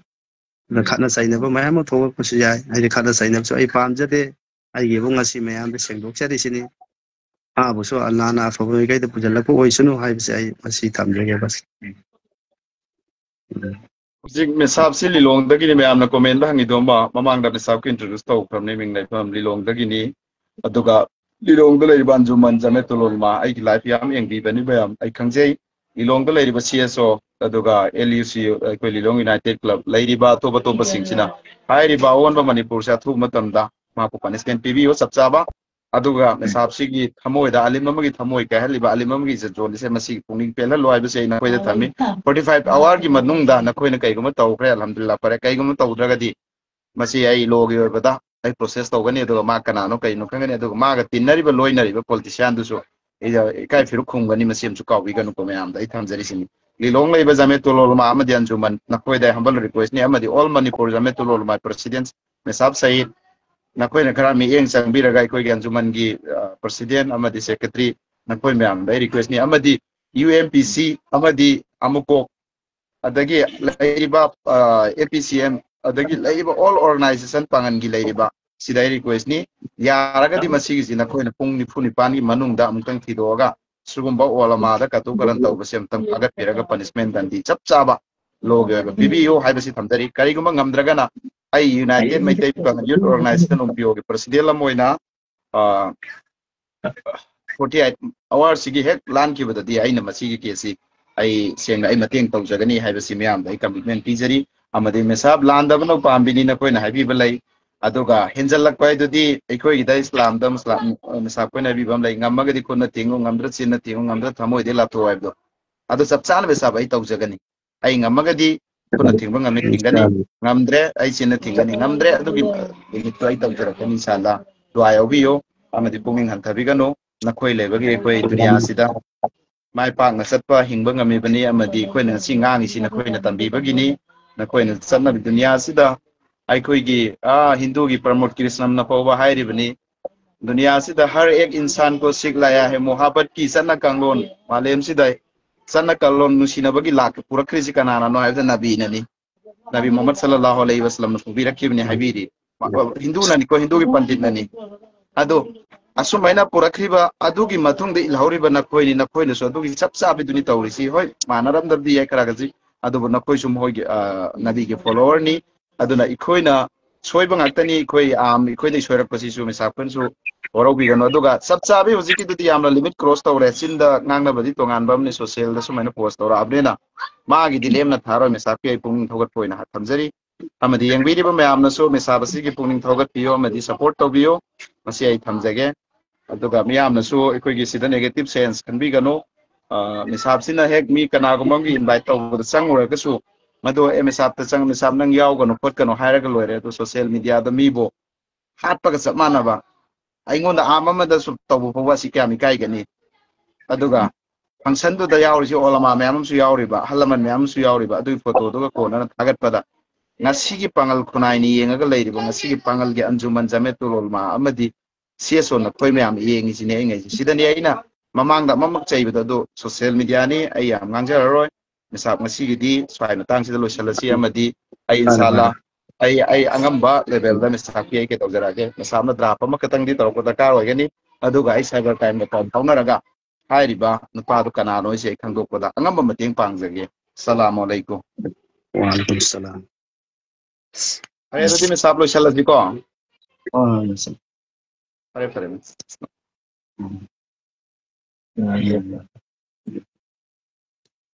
ꯑꯗ ꯈꯠꯅ ꯆꯩꯅꯕ ꯃꯌꯥꯝ ꯑꯃ ꯊꯣꯛꯂꯛꯄꯁꯨ ꯌꯥꯏ꯫ ꯑꯩꯗꯤ ꯈꯠꯅ ꯆꯩꯅꯕꯁꯨ ꯑꯩ ꯄꯥꯝꯖꯗꯦ꯫ ꯑꯩꯒꯤ ꯏꯕꯨꯡ ꯉꯁꯤ ꯃꯌꯥꯝꯗ ꯁꯦꯡꯗꯣꯛꯆꯔꯤꯁꯤꯅꯤ꯫ ꯃꯥꯕꯨꯁꯨ ꯑꯜꯂꯥꯅ ꯑꯐꯕ ꯃꯥꯏꯀꯩꯗ ꯄꯨꯁꯤꯜꯂꯛꯄ ꯑꯣꯏꯁꯅꯨ ꯍꯥꯏꯕꯁꯦ ꯑꯩ ꯃꯁꯤ ꯊꯝꯖꯒꯦ ꯕꯁ꯫ ꯍꯧꯖꯤꯛ ꯃꯦꯁꯥꯞꯁꯤ ꯂꯤꯂꯣꯡꯗꯒꯤꯅꯤ꯫ ꯃꯌꯥꯝꯅ comment ꯗ ꯍꯪꯉꯤꯗꯣ ꯃ-, ꯃꯃꯥꯡꯗ ꯃꯦꯁꯥꯞꯀꯤ introduce ꯇꯧꯈ꯭ꯔꯕꯅꯤ, ꯃꯤꯡ ꯂꯩꯐꯝ ꯂꯤꯂꯣꯡꯗꯒꯤꯅꯤ꯫ ꯑꯗꯨꯒ ꯂꯤꯂꯣꯡꯗ ꯂꯩꯔꯤꯕ ꯑꯟꯖꯨꯃꯟ ꯖꯃꯦꯇꯨꯜ ꯎꯂꯃꯥ, ꯑꯩꯒꯤ live ꯌꯥꯝ ꯌꯦꯡꯕꯤꯕꯅꯤ ꯃꯌꯥꯝ, ꯑꯩ ꯈꯪꯖꯩ꯫ ꯂꯤꯂꯣꯡꯗ ꯂꯩꯔꯤꯕ C S O, ꯑꯗꯨꯒ L U C, ꯑꯩꯈꯣꯏ ꯂꯤꯂꯣꯡ United Club, ꯂꯩꯔꯤꯕ ꯑꯇꯣꯞ ꯑꯇꯣꯞꯄꯁꯤꯡꯁꯤꯅ ꯍꯥꯏꯔꯤꯕ ꯑꯑꯣꯟꯕ ꯃꯅꯤꯄꯨꯔꯁꯦ ꯑꯊꯨꯕ ꯃꯇꯝꯗ ꯃꯍꯥꯛꯄꯨ punishment ꯄꯤꯕꯤꯌꯨ, ꯆꯞ ꯆꯥꯕ꯫ ꯑꯗꯨꯒ ꯃꯦꯁꯥꯞꯁꯤꯒꯤ ꯊꯃꯣꯏꯗ ꯑꯂꯤꯝ ꯑꯃꯒꯤ ꯊꯃꯣꯏ ꯀꯥꯏꯍꯜꯂꯤꯕ, ꯑꯂꯤꯝ ꯑꯃꯒꯤ ꯏꯖꯠ ꯖꯣꯟꯂꯤꯁꯦ ꯃꯁꯤꯒꯤ ꯄꯨꯛꯅꯤꯡ ꯄꯦꯜꯍꯜꯂꯣ ꯍꯥꯏꯕꯁꯦ ꯑꯩ ꯅꯈꯣꯏꯗ ꯊꯝꯃꯤ꯫ Forty five hour ꯒꯤ ꯃꯅꯨꯡꯗ ꯅꯈꯣꯏꯅ ꯀꯩꯒꯨꯝꯕ ꯇꯧꯈ꯭ꯔꯦ, ꯑꯜꯍꯝꯗꯨꯂꯤꯜꯂꯥ, ꯐꯔꯦ꯫ ꯀꯩꯒꯨꯝꯕ ꯇꯧꯗ꯭ꯔꯒꯗꯤ ꯃꯁꯤ ꯑꯩ law ꯒꯤ ꯑꯣꯏꯕꯗ ꯑꯩ process ꯇꯧꯒꯅꯤ, ꯑꯗꯨꯒ ꯃꯥ ꯀꯅꯥꯅꯣ ꯀꯩꯅꯣ ꯈꯪꯒꯅꯤ, ꯑꯗꯨꯒ ꯃꯥꯒ ꯇꯤꯟꯅꯔꯤꯕ ꯂꯣꯏꯅꯔꯤꯕ politician ꯗꯨꯁꯨ ꯑꯩ ꯏꯀꯥꯏ ꯐꯤꯔꯨꯛ ꯈꯨꯝꯒꯅꯤ꯫ ꯃꯁꯤ ꯑꯃꯁꯨ ꯀꯥꯎꯕꯤꯒꯅꯨꯀꯣ ꯃꯌꯥꯝꯗ ꯑꯩ ꯊꯝꯖꯔꯤꯁꯤꯅꯤ꯫ ꯂꯤꯂꯣꯡ ꯂꯩꯕ ꯖꯃꯦꯇꯨꯜ ꯎꯂꯃꯥ ꯑꯃꯗꯤ ꯑꯟꯖꯨꯃꯟ, ꯅꯈꯣꯏꯗ humble request ꯅꯤ, ꯑꯃꯗꯤ all Manipur ꯖꯃꯦꯇꯨꯜ ꯎꯂꯃꯥ president ꯃꯦꯁꯥꯕ ꯁꯌꯤꯗ, ꯅꯈꯣꯏꯅ ꯈꯔ ꯃꯤꯠꯌꯦꯡ ꯆꯪꯕꯤꯔꯒ ꯑꯩꯈꯣꯏꯒꯤ ꯑꯟꯖꯨꯃꯟꯒꯤ, ꯑ, president ꯑꯃꯗꯤ secretary, ꯅꯈꯣꯏ ꯃꯌꯥꯝꯗ ꯑꯩ request ꯅꯤ, ꯑꯃꯗꯤ U M P C ꯑꯃꯗꯤ ꯑꯃꯨꯀꯣꯛ, ꯑꯗꯒꯤ ꯂꯩꯔꯤꯕ, ꯑ, A P C M, ꯑꯗꯒꯤ ꯂꯩꯔꯤꯕ all organization ꯄꯥꯡꯒꯟꯒꯤ ꯂꯩꯔꯤꯕ, ꯁꯤꯗ ꯑꯩ request ꯅꯤ, ꯌꯥꯔꯒꯗꯤ ꯃꯁꯤꯒꯤꯁꯤ ꯅꯈꯣꯏꯅ ꯄꯨꯡ ꯅꯤꯐꯨ ꯅꯤꯄꯥꯟꯒꯤ ꯃꯅꯨꯡꯗ ꯑꯃꯨꯛꯇꯪ ꯊꯤꯗꯣꯛꯑꯒ ꯁꯤꯒꯨꯝꯕ ꯎꯂꯃꯥꯗ ꯀꯇꯨ ꯀꯔꯟ ꯇꯧꯕꯁꯦ ꯑꯃꯨꯛꯇꯪ ꯐꯥꯒꯠꯄꯤꯔꯒ punishment ꯗꯟꯗꯤ ꯆꯞ ꯆꯥꯕ ꯂꯣꯒꯤ ꯑꯣꯏꯕ ꯄꯤꯕꯤꯌꯨ ꯍꯥꯏꯕꯁꯤ ꯊꯝꯖꯔꯤ꯫ ꯀꯔꯤꯒꯨꯝꯕ ꯉꯝꯗ꯭ꯔꯒꯅ ꯑꯩ United Meitei ꯄꯥꯡꯒꯟ Youth Organization, UMPO ꯒꯤ president ꯑꯃ ꯑꯣꯏꯅ, ꯑ, forty eight hour ꯁꯤꯒꯤ ꯍꯦꯛ ꯂꯥꯟꯈꯤꯕꯗꯗꯤ ꯑꯩꯅ ꯃꯁꯤꯒꯤ case ꯁꯤ ꯑꯩ ꯁꯦꯡꯅ ꯑꯩ ꯃꯇꯦꯡ ꯇꯧꯖꯒꯅꯤ ꯍꯥꯏꯕꯁꯤ ꯃꯌꯥꯝꯗ ꯑꯩ commitment ꯄꯤꯖꯔꯤ꯫ ꯑꯃꯗꯤ ꯃꯦꯁꯥꯕ ꯂꯥꯟꯗꯕꯅ ꯄꯥꯝꯕꯤꯅꯤ ꯅꯈꯣꯏꯅ ꯍꯥꯏꯕꯤꯕ ꯂꯩ꯫ ꯑꯗꯨꯒ ꯍꯦꯟꯖꯜꯂꯛꯄ ꯍꯥꯏꯗꯨꯗꯤ ꯑꯩꯈꯣꯏꯒꯤꯗ ꯏꯁꯂꯥꯝꯗ ꯃꯁꯥ-, ꯃꯦꯁꯥꯕ ꯑꯩꯈꯣꯏꯅ ꯍꯥꯏꯕꯤꯕ ꯑꯃ ꯂꯩ, "ꯉꯝꯃꯒꯗꯤ ꯈꯨꯠꯅ ꯊꯤꯡꯉꯨ, ꯉꯝꯗ꯭ꯔ ꯆꯤꯟꯅ ꯊꯤꯡꯉꯨ, ꯉꯝꯗ꯭ꯔ ꯊꯃꯣꯏꯗꯩ ꯂꯥꯞꯊꯣꯛꯎ" ꯍꯥꯏꯕꯗꯣ꯫ ꯑꯗꯨ ꯆꯞ ꯆꯥꯅ ꯃꯦꯁꯥꯕ ꯑꯩ ꯇꯧꯖꯒꯅꯤ꯫ ꯑꯩ ꯉꯝꯃꯒꯗꯤ ꯈꯨꯠꯅ ꯊꯤꯡꯕ ꯉꯝꯃꯤ ꯊꯤꯡꯒꯅꯤ, ꯉꯝꯗ꯭ꯔꯦ ꯑꯩ ꯆꯤꯟꯅ ꯊꯤꯡꯒꯅꯤ, ꯉꯝꯗ꯭ꯔꯦ ꯑꯗꯨꯒꯤ limit ꯇꯣ ꯑꯩ ꯇꯧꯖꯔꯛꯀꯅꯤ ꯏꯟꯁꯥ ꯑꯜꯂꯥ꯫ ꯗꯨꯑꯥ ꯌꯥꯎꯕꯤꯌꯨ ꯑꯃꯗꯤ ꯄꯨꯛꯅꯤꯡ ꯍꯟꯊꯕꯤꯒꯅꯨ꯫ ꯅꯈꯣꯏ ꯂꯩꯕꯒꯤ ꯑꯩꯈꯣꯏ ꯗꯨꯅꯤꯌꯥ ꯑꯁꯤꯗ ꯃꯥꯏ ꯄꯥꯛꯅ ꯆꯠꯄ ꯍꯤꯡꯕ ꯉꯝꯃꯤꯕꯅꯤ, ꯑꯃꯗꯤ ꯑꯩꯈꯣꯏꯅ ꯉꯁꯤ ꯉꯥꯡꯉꯤꯁꯤ ꯅꯈꯣꯏꯅ ꯇꯝꯕꯤꯕꯒꯤꯅꯤ꯫ ꯅꯈꯣꯏꯅ ꯆꯠꯅꯕꯤ ꯗꯨꯅꯤꯌꯥ ꯑꯁꯤꯗ ꯑꯩꯈꯣꯏꯒꯤ, ꯑꯥ, ꯍꯤꯟꯗꯨꯒꯤ ꯄ꯭ꯔꯃꯣꯗ ꯀ꯭ꯔꯤꯁꯅꯝꯅ ꯐꯥꯎꯕ ꯍꯥꯏꯔꯤꯕꯅꯤ, "ꯗꯨꯅꯤꯌꯥ ꯑꯁꯤꯗ ꯍꯔ ꯑꯦꯛ ꯏꯟꯁꯥꯟ ꯀꯣ ꯁꯤꯈ ꯂꯥꯌꯥ ꯍꯦ ꯃꯣꯍꯥꯕꯠ ꯀꯤ ꯆꯠꯅ ꯀꯥꯡꯂꯣꯟ, ꯃꯥꯂꯦꯝꯁꯤꯗ ꯆꯠꯅ ꯀꯥꯡꯂꯣꯟ ꯅꯨꯡꯁꯤꯅꯕꯒꯤ ꯂꯥꯛ ꯄꯨꯔꯛꯈ꯭ꯔꯤꯁꯤ ꯀꯅꯥꯅꯅꯣ ꯍꯥꯏꯕꯗ ꯅꯕꯤꯅꯅꯤ꯫ ꯅꯕꯤ ꯃꯨꯍꯝꯃꯗ ꯁꯜꯂꯜꯂꯥꯍꯨ ꯑꯂꯩꯍꯤ ꯋꯁꯜꯂꯝꯅ ꯄꯨꯕꯤꯔꯛꯈꯤꯕꯅꯤ" ꯍꯥꯏꯕꯤꯔꯤ꯫ ꯍꯤꯟꯗꯨꯅꯅꯤꯀꯣ, ꯍꯤꯟꯗꯨꯒꯤ ꯄꯟꯗꯤꯠꯅꯅꯤ꯫ ꯑꯗꯣ ꯑꯁꯨꯃꯥꯏꯅ ꯄꯨꯔꯛꯈꯤꯕ ꯑꯗꯨꯒꯤ ꯃꯇꯨꯡꯗ ꯏꯜꯍꯧꯔꯤꯕ ꯅꯈꯣꯏꯅꯤ, ꯅꯈꯣꯏꯅꯁꯨ ꯑꯗꯨꯒꯤ ꯆꯞ ꯆꯥꯕꯤꯗꯨꯅꯤ ꯇꯧꯔꯤꯁꯤ꯫ ꯍꯣꯏ, ꯃꯥꯟꯅꯔꯝꯗꯕꯗꯤ ꯌꯥꯏ ꯈꯔ ꯈꯖꯤꯛ, ꯑꯗꯨꯕꯨ ꯅꯈꯣꯏꯁꯨ ꯃꯈꯣꯏꯒꯤ, ꯑ, ꯅꯕꯤꯒꯤ follower ꯅꯤ꯫ ꯑꯗꯨꯅ ꯑꯩꯈꯣꯏꯅ ꯁꯣꯏꯕ ꯉꯥꯛꯇꯅꯤ, ꯑꯩꯈꯣꯏ, ꯑꯥꯝ, ꯑꯩꯈꯣꯏꯗꯩ ꯁꯣꯏꯔꯛꯄꯁꯤꯁꯨ ꯃꯦꯁꯥꯕ ꯑꯩꯈꯣꯏꯅꯁꯨ ꯋꯥꯔꯧꯕꯤꯒꯅꯨ꯫ ꯑꯗꯨꯒ ꯆꯞ ꯆꯥꯕꯤ ꯍꯧꯖꯤꯛꯀꯤꯗꯨꯗꯤ ꯌꯥꯝꯅ limit cross ꯇꯧꯔꯦ꯫ ꯆꯤꯟꯗ ꯉꯥꯡꯅꯕꯗꯤ ꯇꯣꯉꯥꯟꯕ ꯑꯃꯅꯤ, social ꯗ ꯁꯨꯃꯥꯏꯅ post ꯇꯧꯔꯛꯑꯕꯅꯤꯅ ꯃꯥꯒꯤꯗꯤ ꯂꯦꯝꯅ ꯊꯥꯔꯣꯏ꯫ ꯃꯦꯁꯥꯕꯀꯤ ꯑꯩ ꯄꯨꯛꯅꯤꯡ ꯊꯧꯒꯠꯄ ꯑꯣꯏꯅ ꯊꯝꯖꯔꯤ꯫ ꯑꯃꯗꯤ ꯌꯦꯡꯕꯤꯔꯤꯕ ꯃꯌꯥꯝꯅꯁꯨ ꯃꯦꯁꯥꯕ ꯑꯁꯤꯒꯤ ꯄꯨꯛꯅꯤꯡ ꯊꯧꯒꯠꯄꯤꯌꯨ ꯑꯃꯗꯤ support ꯇꯧꯕꯤꯌꯨ꯫ ꯃꯁꯤ ꯑꯩ ꯊꯝꯖꯒꯦ꯫ ꯑꯗꯨꯒ ꯃꯤꯌꯥꯝꯅꯁꯨ ꯑꯩꯈꯣꯏꯒꯤ ꯁꯤꯗ negative sense ꯈꯟꯕꯤꯒꯅꯨ꯫ ꯑ, ꯃꯦꯁꯥꯕꯁꯤꯅ ꯍꯦꯛ ꯃꯤ ꯀꯅꯥꯒꯨꯝꯕ ꯑꯃꯒꯤ invite ꯇꯧꯕꯗ ꯆꯪꯉꯨꯔꯒꯁꯨ, ꯃꯗꯨ, "ꯑꯦ, ꯃꯦꯁꯥꯕꯇ ꯆꯪ-, ꯃꯦꯁꯥꯕ ꯅꯪ ꯌꯥꯎꯒꯅꯨ ꯈꯣꯠꯀꯅꯨ" ꯍꯥꯏꯔꯒ ꯂꯣꯏꯔꯦ꯫ ꯑꯗꯨ social media ꯗ ꯃꯤꯕꯨ ꯍꯥꯠꯄꯒ ꯆꯞ ꯃꯥꯟꯅꯕ, ꯑꯩꯉꯣꯟꯗ ꯑꯥꯝ ꯑꯃꯗꯁꯨ ꯇꯧꯕ ꯐꯥꯎꯕ ꯑꯁꯤ ꯀꯌꯥꯝ ꯏꯀꯥꯏꯒꯅꯤ? ꯑꯗꯨꯒ ꯐꯪꯁꯟꯗꯨꯗ ꯌꯥꯎꯔꯤꯁꯤ ꯑꯣꯂꯃꯥ ꯃꯌꯥꯝ ꯑꯃꯁꯨ ꯌꯥꯎꯔꯤꯕ, ꯑꯍꯜ ꯂꯃꯟ ꯃꯌꯥꯝ ꯑꯃꯁꯨ ꯌꯥꯎꯔꯤꯕ꯫ ꯑꯗꯨꯒꯤ ꯐꯣꯇꯣꯗꯨꯒ ꯀꯣꯟꯅꯅ ꯊꯥꯒꯠꯄꯗ ꯉꯁꯤꯒꯤ ꯄꯥꯡꯒꯜ ꯈꯨꯟꯅꯥꯏꯅ ꯌꯦꯡꯉꯒ ꯂꯩꯔꯤꯕ ꯉꯁꯤꯒꯤ ꯄꯥꯡꯒꯜꯒꯤ ꯑꯟꯖꯨꯃꯟ ꯖꯃꯦꯇꯨꯜ ꯎꯂꯃꯥ ꯑꯃꯗꯤ ꯁꯤ ꯑꯦꯁ ꯑꯣ ꯅꯈꯣꯏ ꯃꯌꯥꯝ ꯌꯦꯡꯉꯤꯁꯤꯅꯦ꯫ ꯑꯩꯉꯩꯁꯦ ꯁꯤꯗꯅꯤ ꯑꯩꯅ ꯃꯃꯥꯡꯗ ꯑꯃꯃꯛ ꯆꯩꯕꯗꯣ, ꯑꯗꯨ ꯁꯣꯁꯤꯌꯦꯜ ꯃꯤꯗꯤꯌꯥꯅꯤ, ꯑꯩ ꯌꯥꯝ ꯉꯥꯡꯖꯔꯔꯣꯏ꯫ ꯃꯤꯁꯥꯞ ꯉꯁꯤꯒꯤꯗꯤ ꯁ꯭ꯋꯥꯏ ꯃꯇꯥꯡꯁꯤꯗ ꯂꯣꯏꯁꯤꯜꯂꯁꯤ, ꯑꯃꯗꯤ ꯑꯩ ꯃꯥꯅꯦ, ꯏꯟꯁꯥꯜꯂꯥ ꯃꯥꯅꯦ꯫ ꯑꯩ ꯑꯩ ꯑꯉꯝꯕ ꯂꯦꯚꯦꯜꯗ ꯃꯤꯁꯥꯞꯀꯤ ꯑꯩ ꯀꯩ ꯇꯧꯖꯔꯛꯑꯒꯦ꯫ ꯃꯤꯁꯥꯞꯅ ꯗ꯭ꯔꯥꯐ ꯑꯃꯈꯛꯇꯪꯗꯤ ꯇꯧꯔꯛꯄ ꯗꯔꯀꯥꯔ ꯑꯣꯏꯒꯅꯤ꯫ ꯑꯗꯨꯒ ꯑꯩ ꯁꯥꯏꯕꯔ ꯀ꯭ꯔꯥꯏꯝꯒ ꯄꯥꯎ ꯐꯥꯎꯅꯔꯒ ꯍꯥꯏꯔꯤꯕ ꯅꯨꯄꯥꯗꯨ ꯀꯅꯥꯅꯣ ꯍꯥꯏꯁꯦ ꯑꯩ ꯈꯪꯗꯣꯛꯄꯗ ꯑꯉꯝꯕ ꯃꯇꯦꯡ ꯄꯥꯡꯖꯒꯦ꯫ ꯁꯂꯥꯝ ꯑꯂꯩꯀꯨꯝ꯫ ꯋꯥꯂꯩꯀꯨꯝ ꯁꯂꯥꯝ꯫ ꯐꯔꯦ, ꯑꯗꯨꯗꯤ ꯃꯤꯁꯥꯞ ꯂꯣꯏꯁꯤꯜꯂꯁꯤꯀꯣ꯫ ꯍꯣꯏ, ꯍꯣꯏ, ꯂꯣꯏꯁꯤꯜꯂꯦ꯫ ꯐꯔꯦ, ꯐꯔꯦ꯫ ꯎꯝ꯫ ꯌꯥꯏ, ꯌꯥꯏ, ꯌꯥꯏ꯫